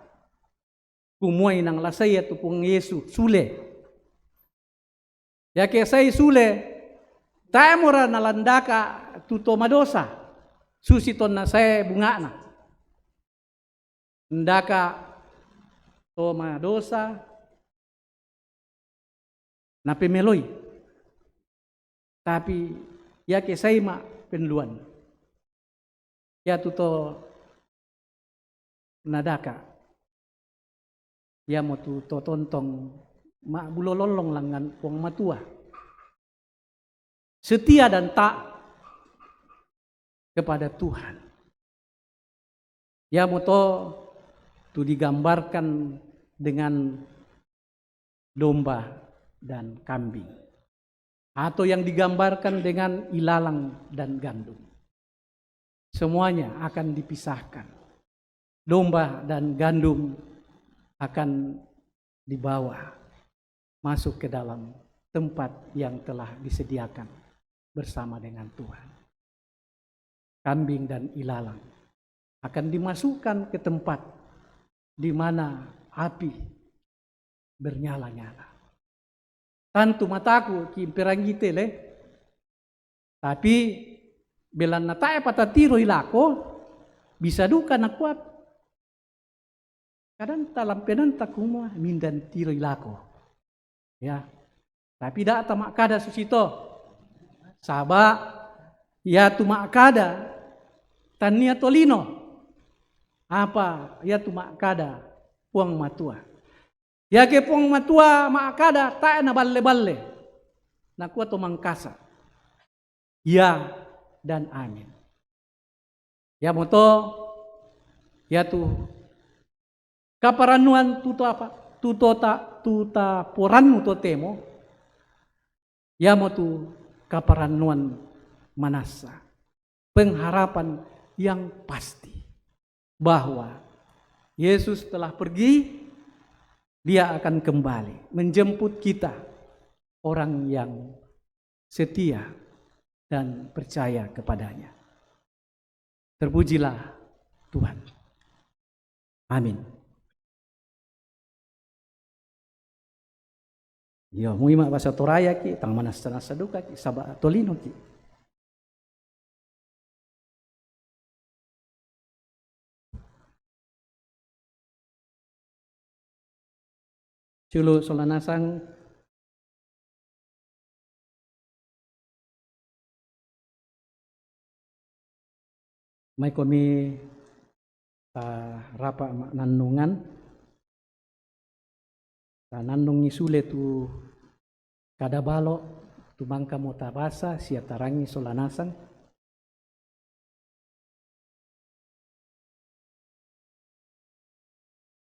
Kumua inang lasai iatu Puang Yesu sule. Iake sai sule, tae'mora nalandaka tu to madosa, susi tonna sae bunga'na. Ndaka to madosa napemeloi. Tapi iake sai ma' penluan, iatu to nadaka, iamotu to tontong ma'bulo lollong langngan Puang Matua. Setia dan taat kepada Tuhan. Iamoto tu digambarkan dengan domba dan kambing, atau yang digambarkan dengan ilalang dan gandum. Semuanya akan dipisahkan. Domba dan gandum akan dibawa masuk ke dalam tempat yang telah disediakan bersama dengan Tuhan. Kambing dan ilalang akan dimasukkan ke tempat di mana api bernyala-nyala. Tantu mataku ki mperangi te le. Tapi belanna tae' patatiroi lako, bisa duka nakua, kadang talampenanta kumua mindan tiroi lako. Ya. Tapi da' tama'kada susito. Saba' iatu ma'kada tania tolino. Apa iatu ma'kada Puang Matua. Iake Puang Matua ma'kada tae' naballe-balle. Nakua to mangkasa. Ya dan amin. Iamoto, iatu kaparannuan tuto apa? Tutota, tuta porannu totemo, iamotu kaparannuan manassa. Pengharapan yang pasti bahwa Yesus telah pergi, Dia akan kembali menjemput kita, orang yang setia dan percaya kepada-Nya. Terpujilah Tuhan. Amin. Iyo, mui ma basa Toraja ki, tang manassa-nassa duka ki, saba tolino ki. Siulu sola nasang. Mai komi, ah, rapa ma nannungan, ta nannungi sule tu kada balo, tu mangka mo tabasa sia tarangi sola nasang.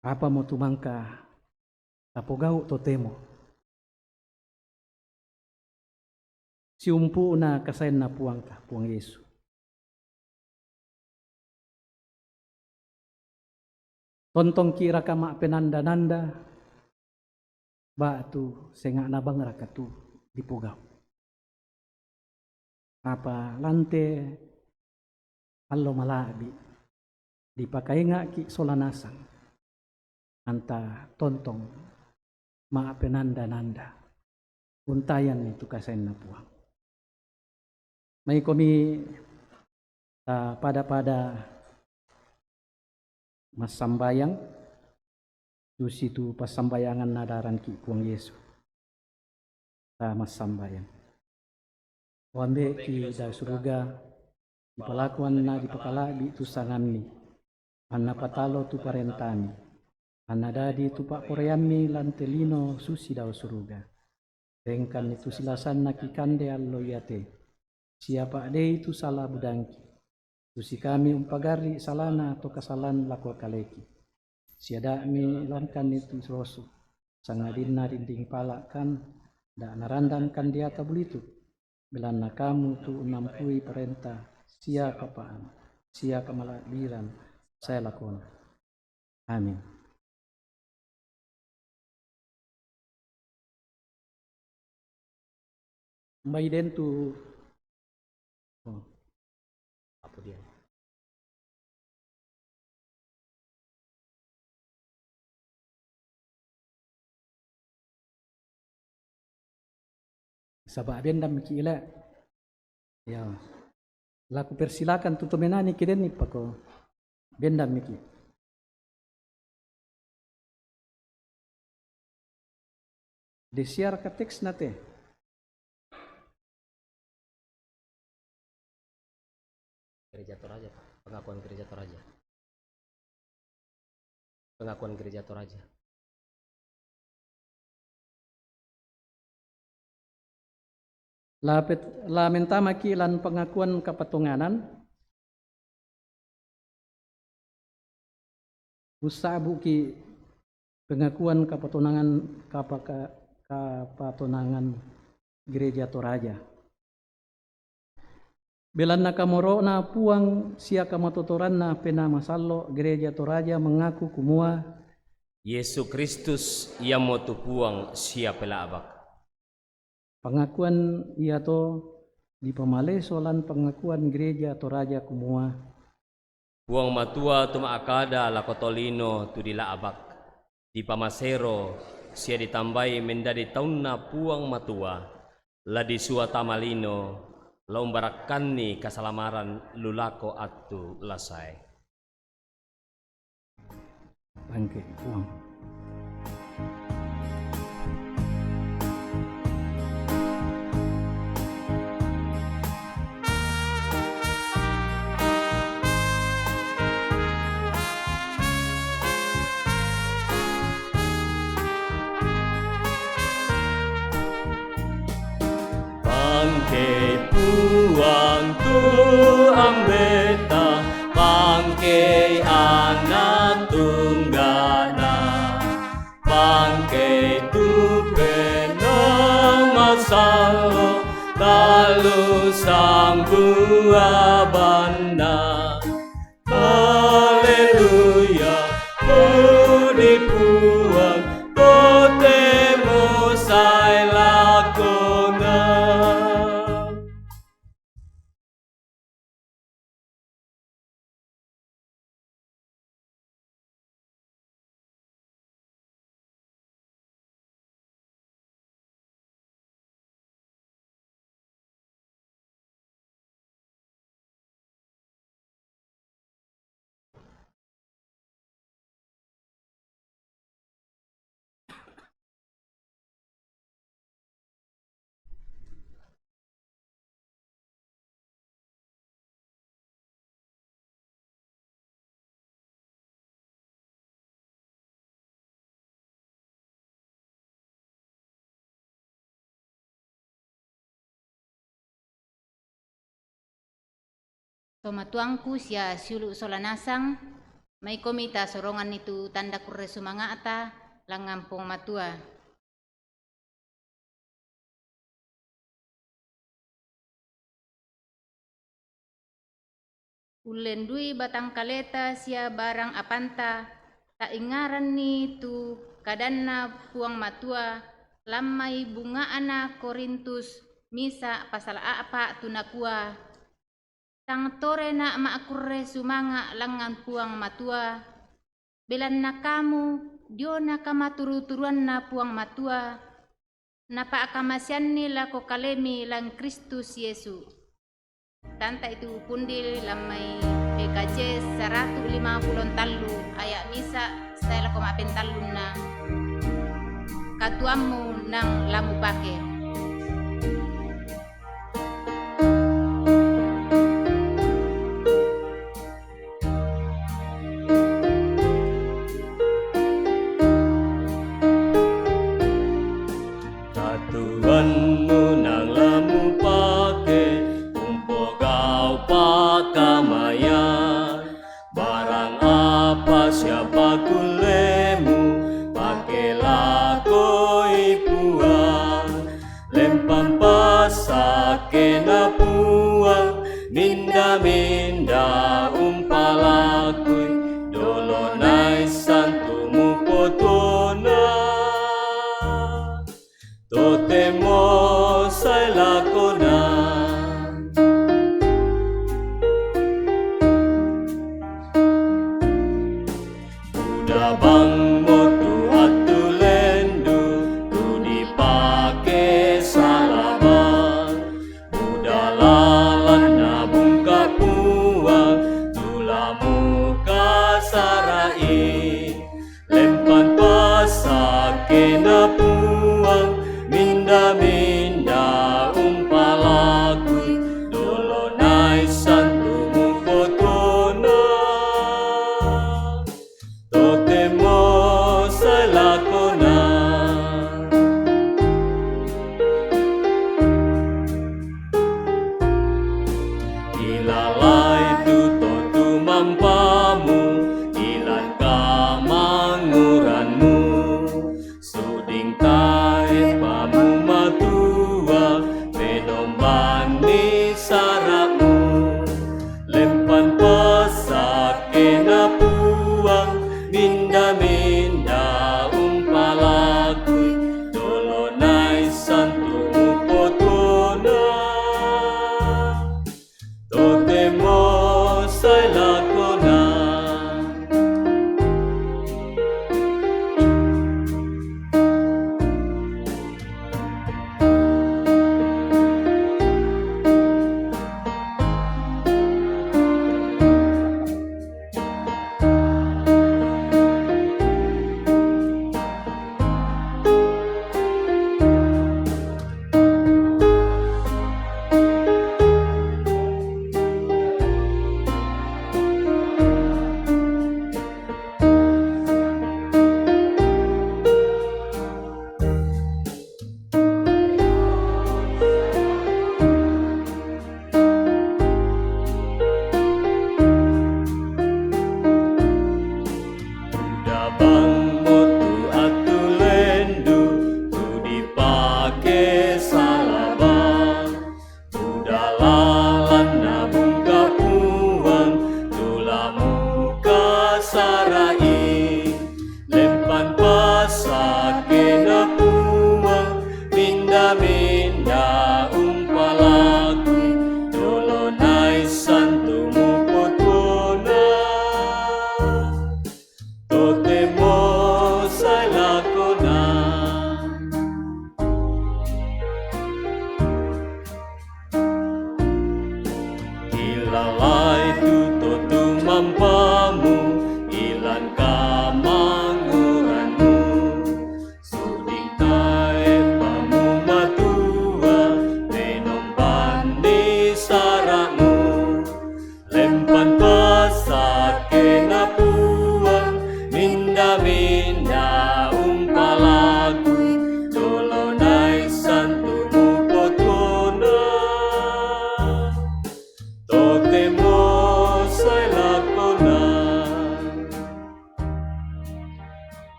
Apa mo tu mangka tapogau totemo? Siumpu'na kasaenna Puangta, Puang Yesu. Tontongki raka ma'penanda-nanda, ba'tu senga'na bang raka tu dipogau? Apa lante allo mala'bi, dipakainga'ki sola nasang, anta tontong ma'penanda-nanda. Untayanni tu kasaenna Puang. Mai komi, ah, pada-pada massambayang, susitu passambayangan nadaranki Puang Yesu. Ta massambayang. O Ambe'ki dao suruga, dipalakuanna dipakala'bi tu sangammi, anna patalo tu parentami, anna dadi tu pa'poraiammi lan te lino susi dao suruga. Rengkanni tu silasanna kikande allo iate, sia pa'dei tu sala budangki, tu sikami umpagarri' salana to kasalan lako kaleki. Sia da'mi langkanni tu rosu, sangadinna dinding pala'kan, da' narandangkan deata bulituk, belanna kamu tu unnampui parenta sia kapa'an, sia kamala'biran sae lakona. Amin. Mai den tu, oh, apa dia? Saba' bendam miki' ile. Ya. Laku persilakan tu tomenani ke den ni pako. Bendam miki'. De' siarka teksna te. Gereja Toraja, Pak. Pengakuan Gereja Toraja. Pengakuan Gereja Toraja. La pet-, la mentamaki' lan pengakuan kapatonganan. Ussa'buki' pengakuan kapatonangan, kapa-, ka-, kapatonangan Gereja Toraja. Belanna kamoro'na Puang sia kamatotoranna Penaa Masallo', Gereja Toraja mengaku kumua, Yesu Kristus iamotu Puang sia Pela'bak. Pengakuan iato dipamaleso lan pengakuan Gereja Toraja kumua, Puang Matua tu ma'kada lako tolino tu dila'bak, dipamasero sia ditambai mendadi taunna Puang Matua, la disua tama lino, la umbarakkanni kasalamaran lu lako attu la sae. Bangke, Puang. Pangkei Puang tu Ambe'ta, pangkei Ana' Tungga'na, pangkei tu Penaa Masallo', talu sambua banna. Tomatuangku sia siulu' sola nasang, maikomi tasoronganni tu tanda kurre sumanga'ta langngan Puang Matua. Ullendui batangkaleta sia barang apanta, ta'ingaranni tu kadanNa Puang Matua, lan mai bunga'na Korintus misa' pasala a'pa' tu nakua, Tang torena' ma'kurre sumanga' langngan Puang Matua, belanna kamu diona kamaturu-turuanNa Puang Matua, napa'kamaseanni lako kalemi lan Kristus Yesu. Tanta'i tu pundi lan mai P K J saratu' lima pulo tallu aya' misa' sae lako ma'pentallunna, katuammu nang la mupake. Katuammu nang la mupake umpogau' pakamayan, barang apa sia pakullemu, pake lakoi Puang. Lempan passakkena Puang, minda-minda umpalakui, dolo naissang tu mupotuona. Totemo sae lakona. Buda bangmo tu attu lendu, tu dipake salama'. Buda lalan nabungka' Puang, tu la mukasara'i. Lempan passakkena Puang, minda-minda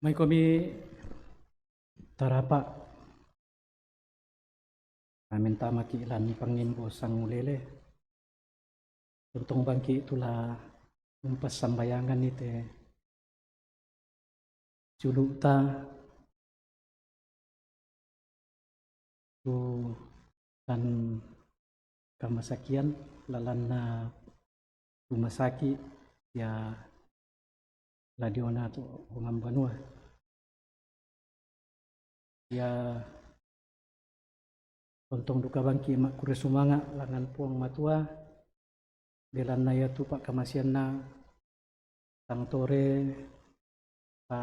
Mai komi tarapa, paminta maki lan pangimbo sangulele. Tontong bangki tula umpas sambayangan ite suluta tu dan kamasakian lalanna rumah sakit ya ladiona tu hongambanua. Ya tontong duka bangki makkure sumanga langan Puang Matua, belanna yatu pakkamasianna tang tore pa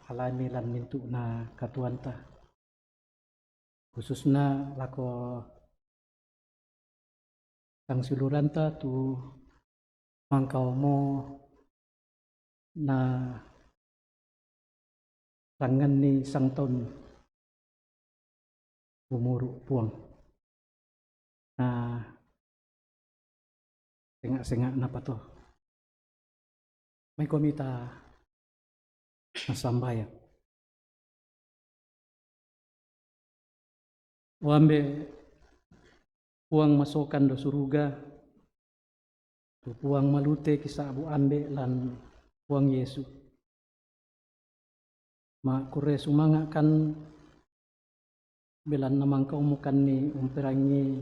alami lan mintu'na katuanta, khususna lako sangsiuluranta tu mangkaomo na tangnganni sangtaun umuru Puang. Na senga-senga napato. Mai komita nasambayang. Wambe Puang masokan do suruga, tu Puang malute kisa'bu ambe lan Puang Yesu. Makkure sumanga kan belanna mangkaomo kanni umperangi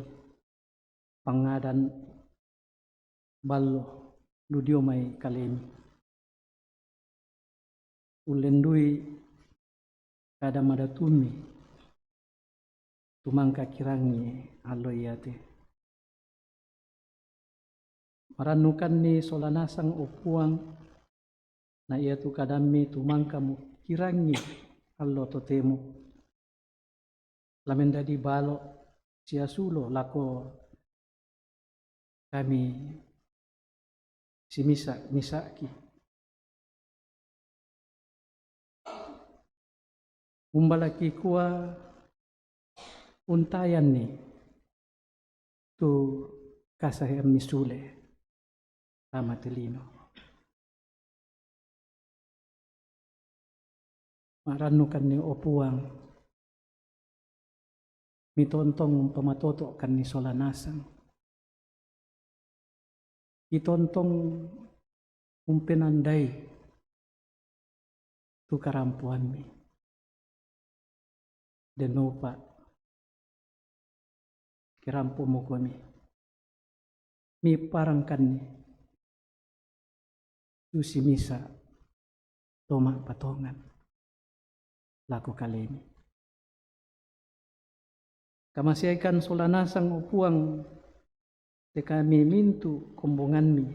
pangadan ballo ludio mai kalemi. Ullendui kada madatummi tumangka kirangi allo iate. Marannukanni sola nasang o Puang, na iatu kadammi tumangka mukirangi allo totemo. Lamendadi balo siasulo lako kami simisa-misaki. Umbalaki kua untayanni tu kasaheammi sule tama telino. Marannukanni o Puang, mitontong umpamatotokanni sola nasang. Itontong umpenandai tu karampoammi. Dennopa kirampomo komi. Miparangkanni tu simisa toma patongan lako kalemi. Kamaseaikan sola nasang o Puang te kami mintu kombonganmi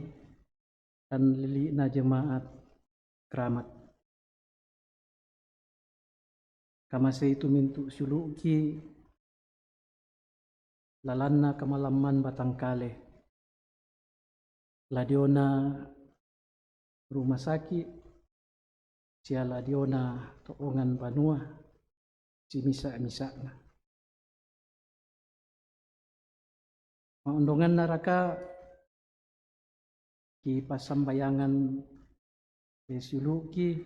dan lili'na jemaat Keramat. Kamasei tu mintu siulu'ki lalanna kamalamman batangkale, ladiona rumah sakit sia ladiona to'ongan banua simisa-misa'na. Maondonganna raka ki passambayangan te siulu'ki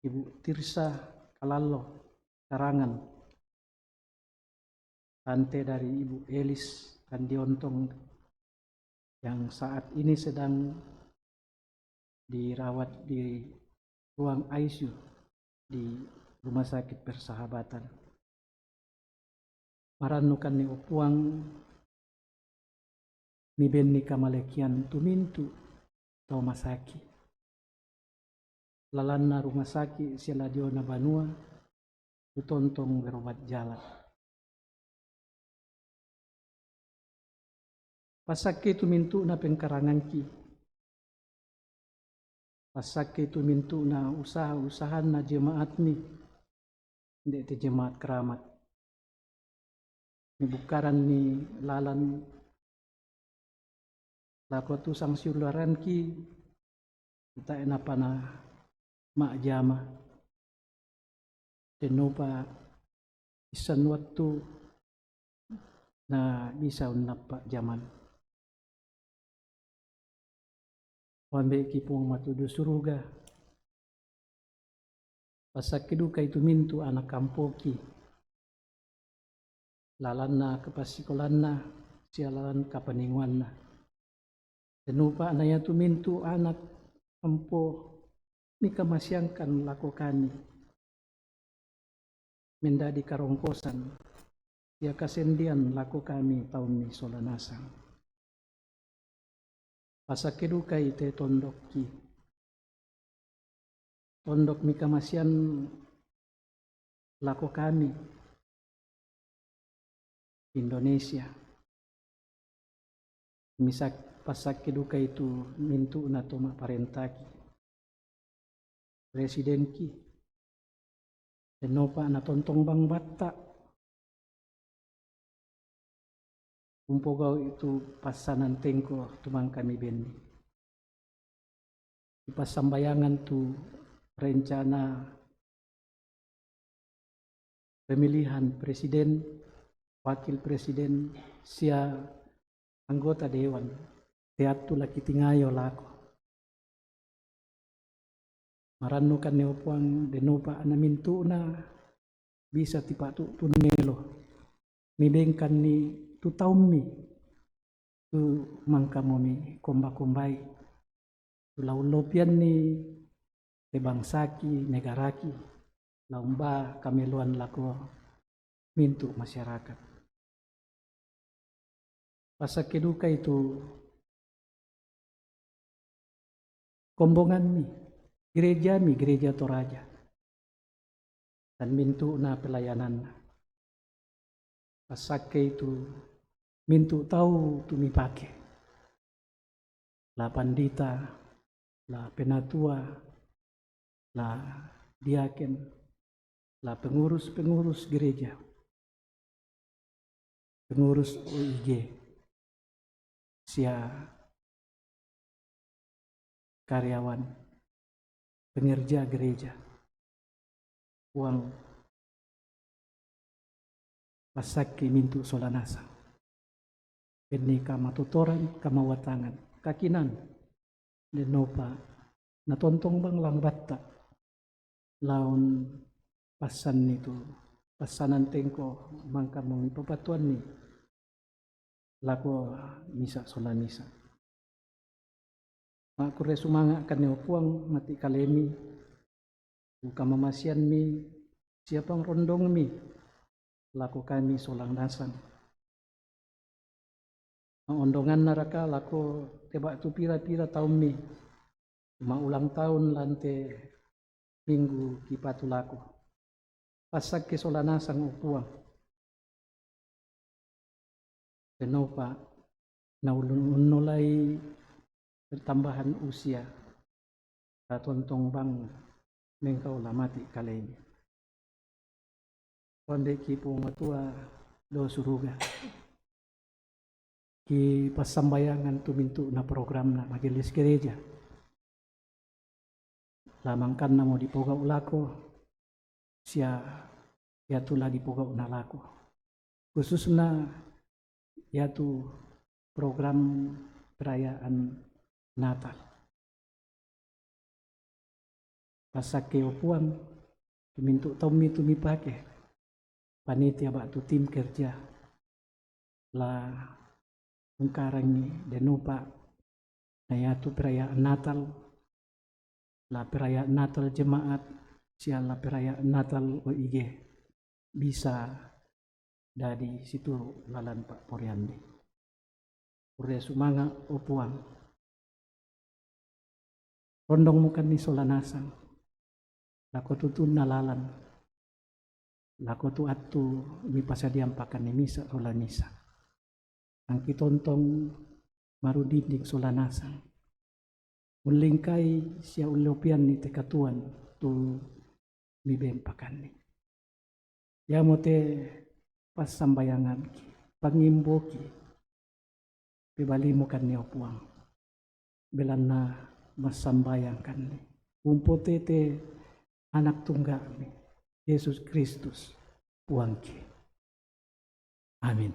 Ibu Tirsa Kalallo Karangan, tante dari Ibu Elis Kandiontong yang saat ini sedang dirawat di ruang I C U di Rumah Sakit Persahabatan. Marannukanni o Puang, mibenni kamalekian tu mintu tau masaki. Lalanna rumah sakit sia ladiona banua, tu tontong berobat jala. Passakkei tu mintu'na pengkarangangki. Passakkei tu mintu'na usaha-usahanna jemaatmi, nde' te jemaat Keramat. Mibukkaranni lalan lako tu sangsiularanki, tae' napana ma'jama. Dennopa issan wattu na bisa unnappa jaman. Wambe'ki Puang matudu suruga, Passakke dukai tu mintu' ana' ampoki, lalanna kapassikolanna sia lalan kapaningoanna. Dennopa na iatu mintu' ana' ampo mikamaseangkan lako kami, mendadi karongkosan sia kasendean lako kami taummi sola nasang. Passakke dukai te tondokki, tondok mikamasean lako kami Indonesia. Misak-, passakke dukai tu mintu'na to ma'parentaki, presidenki, dennopa na tontong bang batta. Umpogau' itu passanan tengko tu mangka mibenni. Ipassambayangan tu rencana pemilihan presiden, wakil presiden, sia anggota dewan, teattu laki tingayo lako. Marannukanni o Puang, dennopa na mintu'na bisa tipatu'tun melo. Mibengkanni tu taummi, tu mangkamo mikomba-kombai, tu la ullopianni te bangsaki, negaraki, la umba kameloan lako mintu' masyarakat. Passakke dukai tu kombonganmi, gerejami, Gereja Toraja, dan mintu'na pelayananna. Passakke itu mintu' tau tu mipake, la pandita, la penatua, la diaken, la pengurus-pengurus gereja, pengurus O I G, sia karyawan, pengerja gereja. Puang, passakke mintu' sola nasang. Benni kamatotoran, kamauatangan, kakinaan, dennopa na tontong bang lang batta laon passanni tu passanan tengko mangkamo mipapatuanni lako misa' sola misa'. Ma'kurre sumanga'kanni o Puang mati' kalemi, tu kamamaseammi sia pangrondongmi lako kami sola nasang. Ma'ondongannaraka lako te ba'tu pira-pira taummi, ma'ulang tahun lan te minggu kipatu lako. Passakke sola nasang o Puang. Dennopa na ulun unnolai pertambahan usia, la tontong bang mengkau la mati' kalemi. Puang, deki Puang Matua dao suruga, kipassambayangan tu mintu'na programna Majelis Gereja. La mangkannamo dipogau' lako, sia iatu la dipogau'na lako. Khususna iatu program perayaan Natal. Passakke o Puang, tu mintu' taummi tu mipake, panitia ba'tu tim kerja, la ungkarangi dennopa na iatu perayaan Natal, la perayaan Natal jemaat, sia la perayaan Natal O I G bisa dadi situru' lalan pa'poraiammi. Kurre sumanga' o Puang. Rondongmokanni sola nasang lako tu tunna lalan, lako tu attu mipasadiampakanni misa' sola misa'. Angki tontong marudinding sola nasang, ullingkai sia ullopianni te katuoan tu mibempakanni. Iamote passambayanganki, pangimboki, pebalimokanni o Puang, belanna massambayangkanni umpotete Anak Tungga'mi, Yesus Kristus, Puangki. Amin.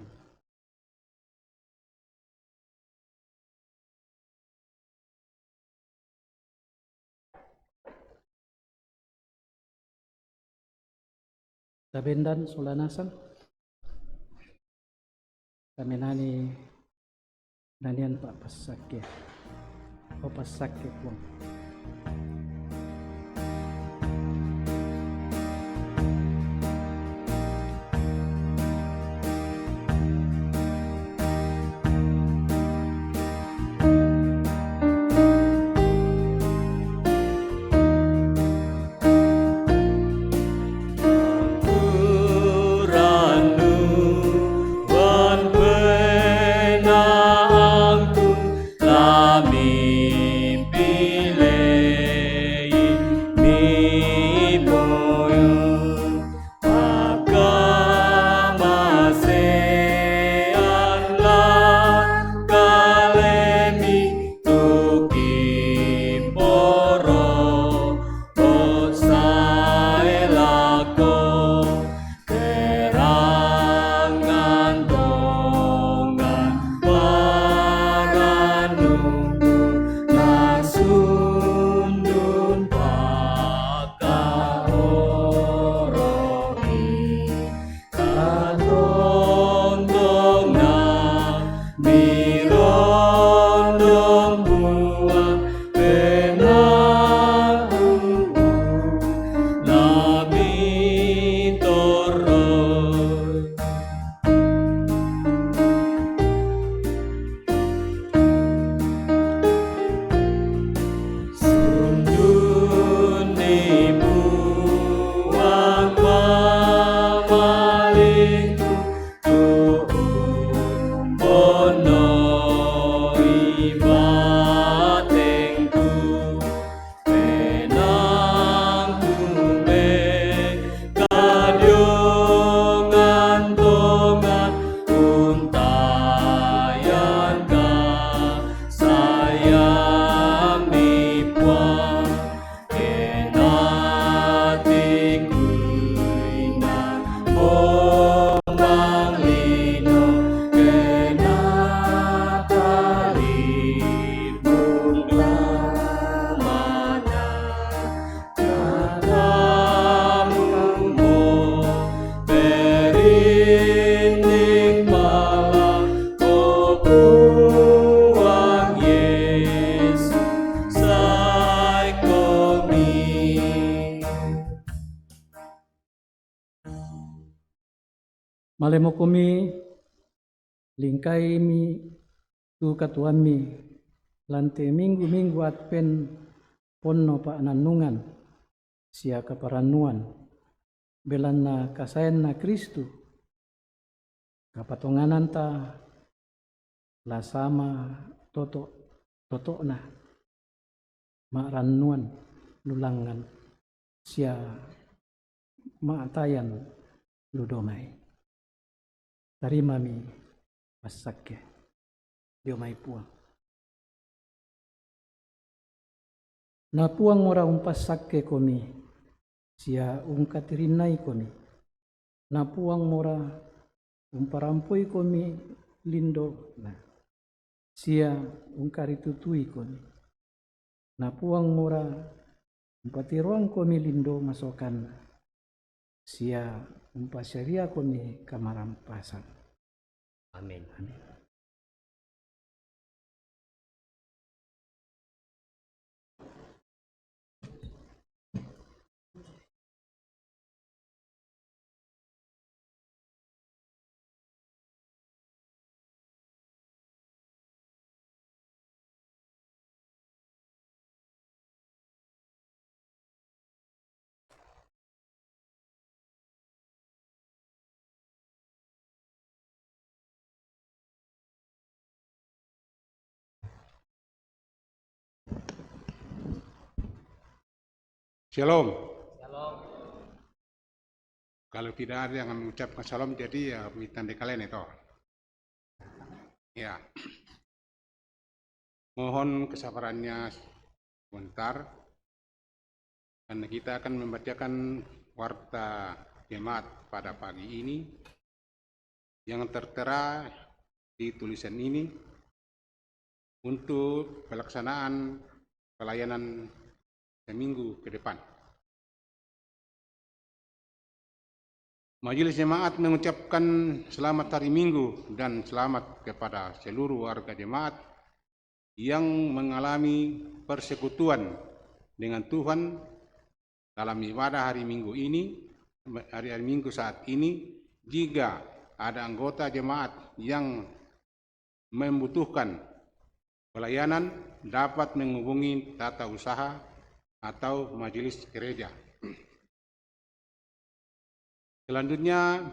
Tabendan sola nasang. Kami nani nanian pa passakke. O passakke, Puang. Malemo komi, lingkaimi tu katuoammi, lan te minggu-minggu Advent ponno panannungan sia kaparannuan, belanna kasaenna Kristus, kapatongananta, la sama toto-, totona ma'rannuan lu langngan sia ma'tayan lu domai. Tarimami passakke dio mai Puang. Na Puangmora umpassakkekomi sia ungkatirinnaikomi. Na Puangmora umparampoikomi lindona sia ungkaritutuikomi. Na Puangmora umpatiroangkomi lindo masokanna sia umpasadiakomi kamarampasan. Amin. Amin. Shalom. Shalom. Kalau tidak ada yang mengucapkan shalom, jadi ya, mitande kalian itu. Ya. Mohon kesabarannya sebentar, karena kita akan membacakan warta jemaat pada pagi ini yang tertera di tulisan ini untuk pelaksanaan pelayanan seminggu ke depan. Majelis Jemaat mengucapkan selamat hari Minggu dan selamat kepada seluruh warga jemaat yang mengalami persekutuan dengan Tuhan dalam ibadah hari Minggu ini, hari, hari Minggu saat ini. Jika ada anggota jemaat yang membutuhkan pelayanan, dapat menghubungi tata usaha atau majelis gereja. Selanjutnya,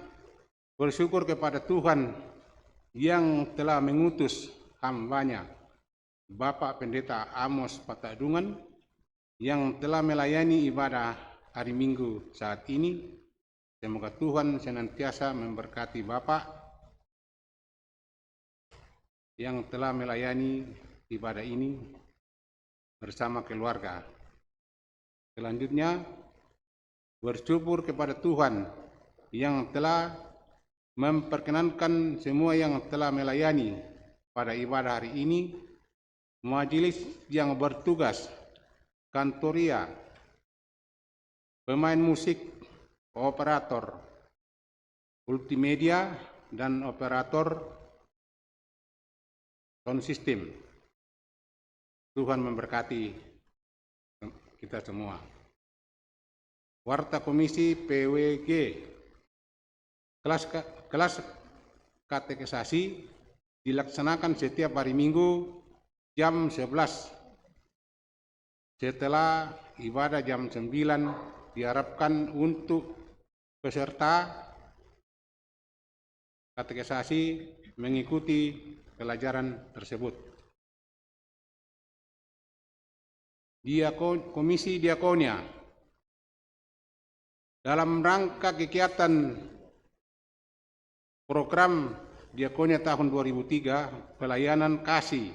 bersyukur kepada Tuhan yang telah mengutus hambanya, Bapak Pendeta Amos Patadungan, yang telah melayani ibadah hari Minggu saat ini. Semoga Tuhan senantiasa memberkati Bapak yang telah melayani ibadah ini bersama keluarga. Selanjutnya, bersyukur kepada Tuhan yang telah memperkenankan semua yang telah melayani pada ibadah hari ini, majelis yang bertugas, kantoria, pemain musik, operator multimedia, dan operator sound system. Tuhan memberkati kita semua. Warta Komisi P W G, kelas ka-, kelas katekisasi dilaksanakan setiap hari Minggu jam sebelas. Setelah ibadah jam sembilan, diharapkan untuk peserta katekisasi mengikuti pelajaran tersebut. Diako-, Komisi Diakonia, dalam rangka kegiatan program Diakonia tahun dua ribu tiga, pelayanan kasih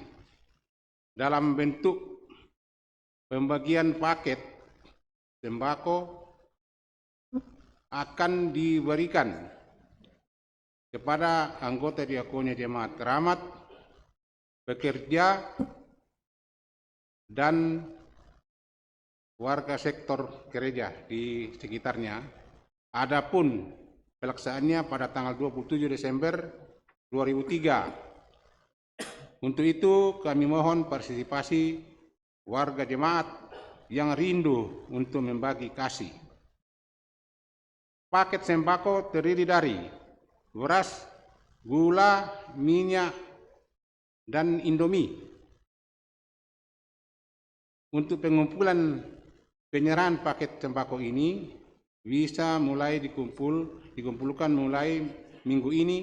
dalam bentuk pembagian paket sembako akan diberikan kepada anggota Diakonia Jemaat Keramat, pekerja, dan warga sektor gereja di sekitarnya. Adapun pelaksanaannya pada tanggal dua puluh tujuh Desember dua ribu tiga. Untuk itu, kami mohon partisipasi warga jemaat yang rindu untuk membagi kasih. Paket sembako terdiri dari beras, gula, minyak, dan Indomie. Untuk pengumpulan penyerahan paket sembako ini bisa mulai dikumpul, dikumpulkan mulai minggu ini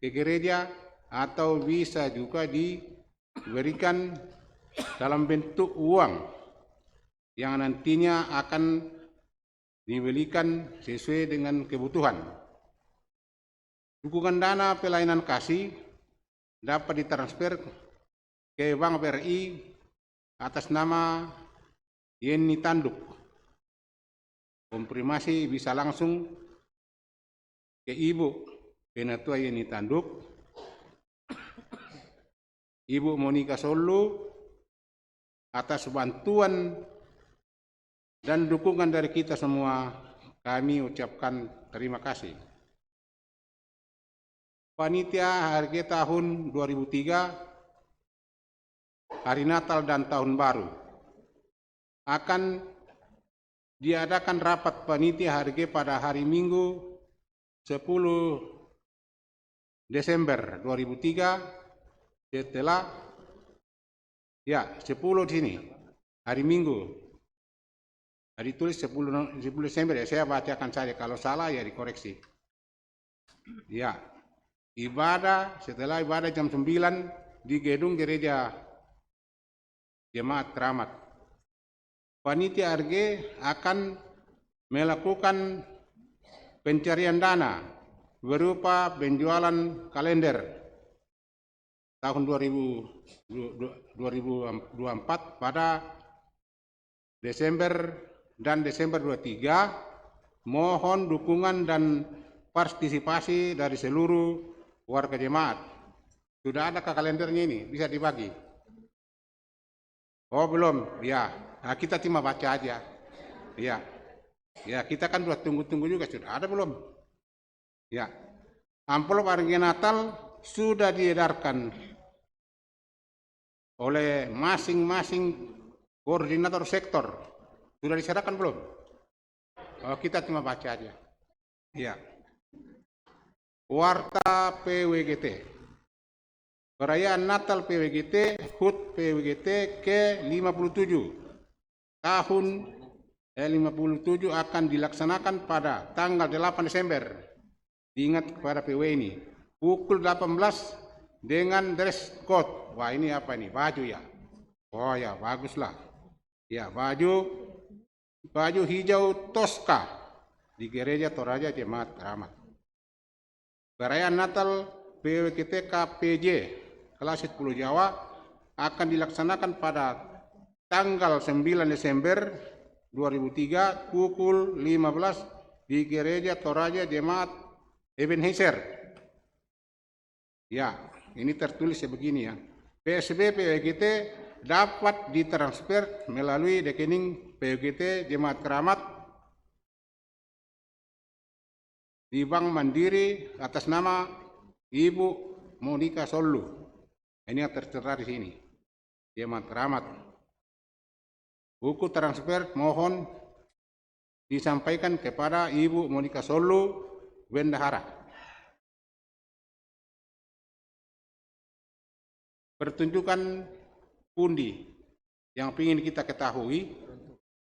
ke gereja, atau bisa juga diberikan dalam bentuk uang yang nantinya akan diberikan sesuai dengan kebutuhan. Dukungan dana pelayanan kasih dapat ditransfer ke Bank B R I atas nama Yeni Tanduk. Konfirmasi bisa langsung ke Ibu Penatua Yeni Tanduk, Ibu Monica Solu, atas bantuan dan dukungan dari kita semua. Kami ucapkan terima kasih. Panitia H R G tahun dua ribu tiga, Hari Natal dan Tahun Baru, akan diadakan rapat panitia H R G pada hari Minggu, sepuluh Desember dua ribu tiga, setelah, ya, sepuluh di sini, hari Minggu. Tadi tulis sepuluh no-, sepuluh Desember, ya, saya bacakan saja, kalau salah ya dikoreksi. Ya, ibadah, setelah ibadah jam sembilan di gedung gereja Jemaat Keramat. Panitia H R G akan melakukan pencarian dana berupa penjualan kalender tahun dua ribu, dua ribu dua puluh empat pada Desember dan Desember dua tiga. Mohon dukungan dan partisipasi dari seluruh warga jemaat. Sudah adakah kalendernya ini? Bisa dibagi? Oh, belum. Ya, nah, kita cuma baca aja. Ya. Ya, kita kan sudah tunggu-tunggu juga, sudah ada belum? Ya, amplop harga Natal sudah diedarkan oleh masing-masing koordinator sektor. Sudah diserahkan belum? Oh, kita cuma baca aja. Ya. Warta P W G T. Perayaan Natal P W G T, hut P W G T ke lima puluh tujuh tahun, eh, lima puluh tujuh akan dilaksanakan pada tanggal delapan Desember. Diingat kepada P W ini, pukul delapan belas dengan dress code. Wah, ini apa ini? Baju ya? Oh ya, baguslah. Ya, baju, baju hijau Toska di Gereja Toraja Jemaat Keramat. Perayaan Natal P W G T K P J Klasik Pulau Jawa akan dilaksanakan pada tanggal sembilan Desember dua ribu tiga pukul lima belas di Gereja Toraja Jemaat Ebenezer. Ya, ini tertulis ya begini ya. P S B P W G T dapat ditransfer melalui rekening P W G T Jemaat Keramat di Bank Mandiri atas nama Ibu Monica Solu. Ini yang tertera di sini. Jemaat Keramat. Buku transfer mohon disampaikan kepada Ibu Monica Solu, Bendahara. Pertunjukan pundi yang ingin kita ketahui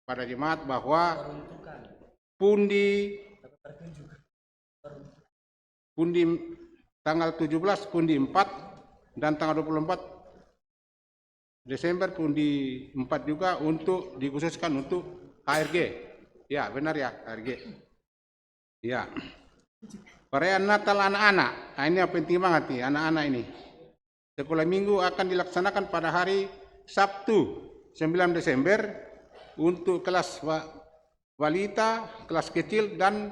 pada jemaat bahwa pundi, pundi tanggal tujuh belas pundi empat, dan tanggal dua puluh empat Desember pundi empat juga untuk dikhususkan untuk H R G. Ya, benar ya, H R G. Ya. Perayaan Natal anak-anak. Nah, ini yang penting banget nih, anak-anak ini. Sekolah minggu akan dilaksanakan pada hari Sabtu, sembilan Desember, untuk kelas wa-, balita, kelas kecil, dan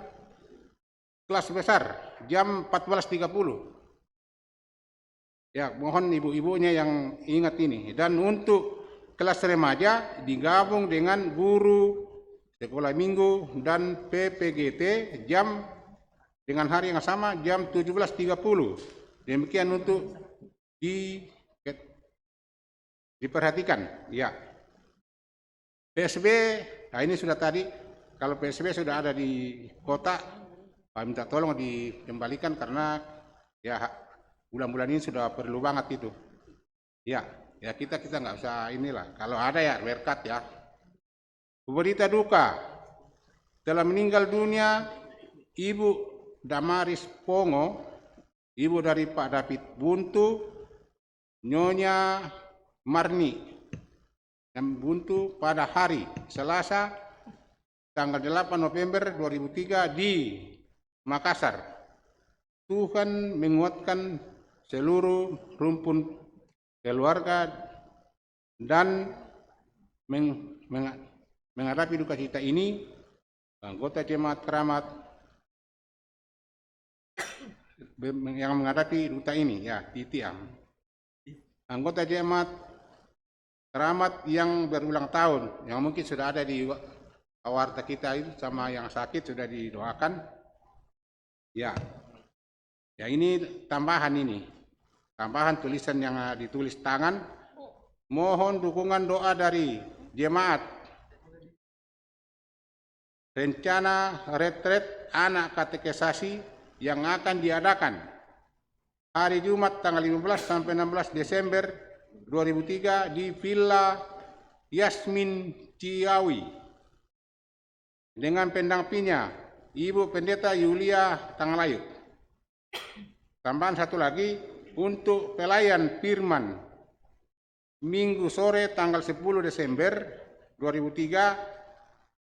kelas besar, jam empat belas tiga puluh. Ya, mohon ibu-ibunya yang ingat ini. Dan untuk kelas remaja digabung dengan guru sekolah minggu dan P P G T jam dengan hari yang sama, jam tujuh belas tiga puluh. Demikian untuk di, diperhatikan, ya. P S B, nah, ini sudah tadi, kalau P S B sudah ada di kota, Pak minta tolong dikembalikan karena ya ha-, bulan-bulan ini sudah perlu banget itu. Ya, ya kita, kita nggak usah inilah. Kalau ada ya berkat ya. Berita duka, telah meninggal dunia Ibu Damaris Pongo, ibu dari Pak David Buntu, Nyonya Marni, dan Buntu pada hari Selasa tanggal delapan November dua ribu tiga di Makassar. Tuhan menguatkan seluruh rumpun keluarga dan meng-, menga-, menghadapi duka cita ini, anggota jemaat keramat be-, yang menghadapi duka ini, ya, Titi, ya. Anggota jemaat keramat yang berulang tahun, yang mungkin sudah ada di wa-, warta kita itu, sama yang sakit sudah didoakan. Ya. Ya, ini tambahan ini. Tambahan tulisan yang, eh, ditulis tangan. Mohon dukungan doa dari jemaat. Rencana retret anak katekisasi yang akan diadakan hari Jumat tanggal lima belas sampai enam belas Desember dua ribu tiga di Villa Yasmin Ciawi dengan pendampingnya Ibu Pendeta Yulia Tangalayu. Tambahan satu lagi, untuk pelayan firman Minggu sore tanggal sepuluh Desember dua ribu tiga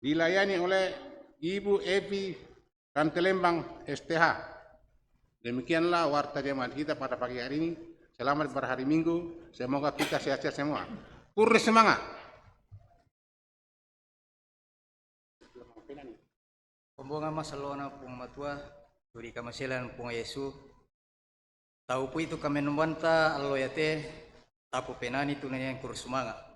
dilayani oleh Ibu Evi Rantelembang, S T H. Demikianlah warta jemaat kita pada pagi hari ini. Selamat berhari Minggu. Semoga kita sehat-sehat semua. Kurre sumanga'. Kombongan ma sallo'na Puang Matua, tu ri kamaselan Puang Yesu. Tau pui tu kamenombanta allo iate, tappu penani tu naniang kurre sumanga'.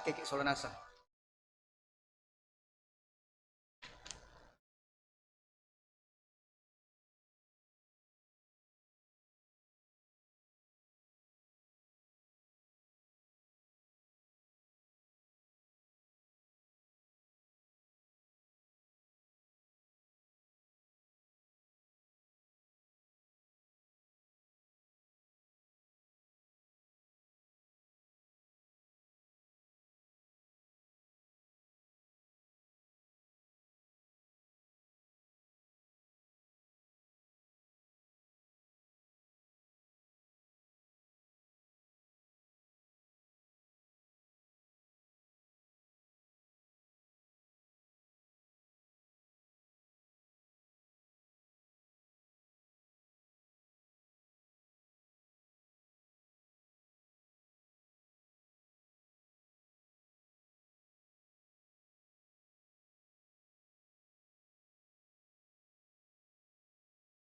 keke sola nasang.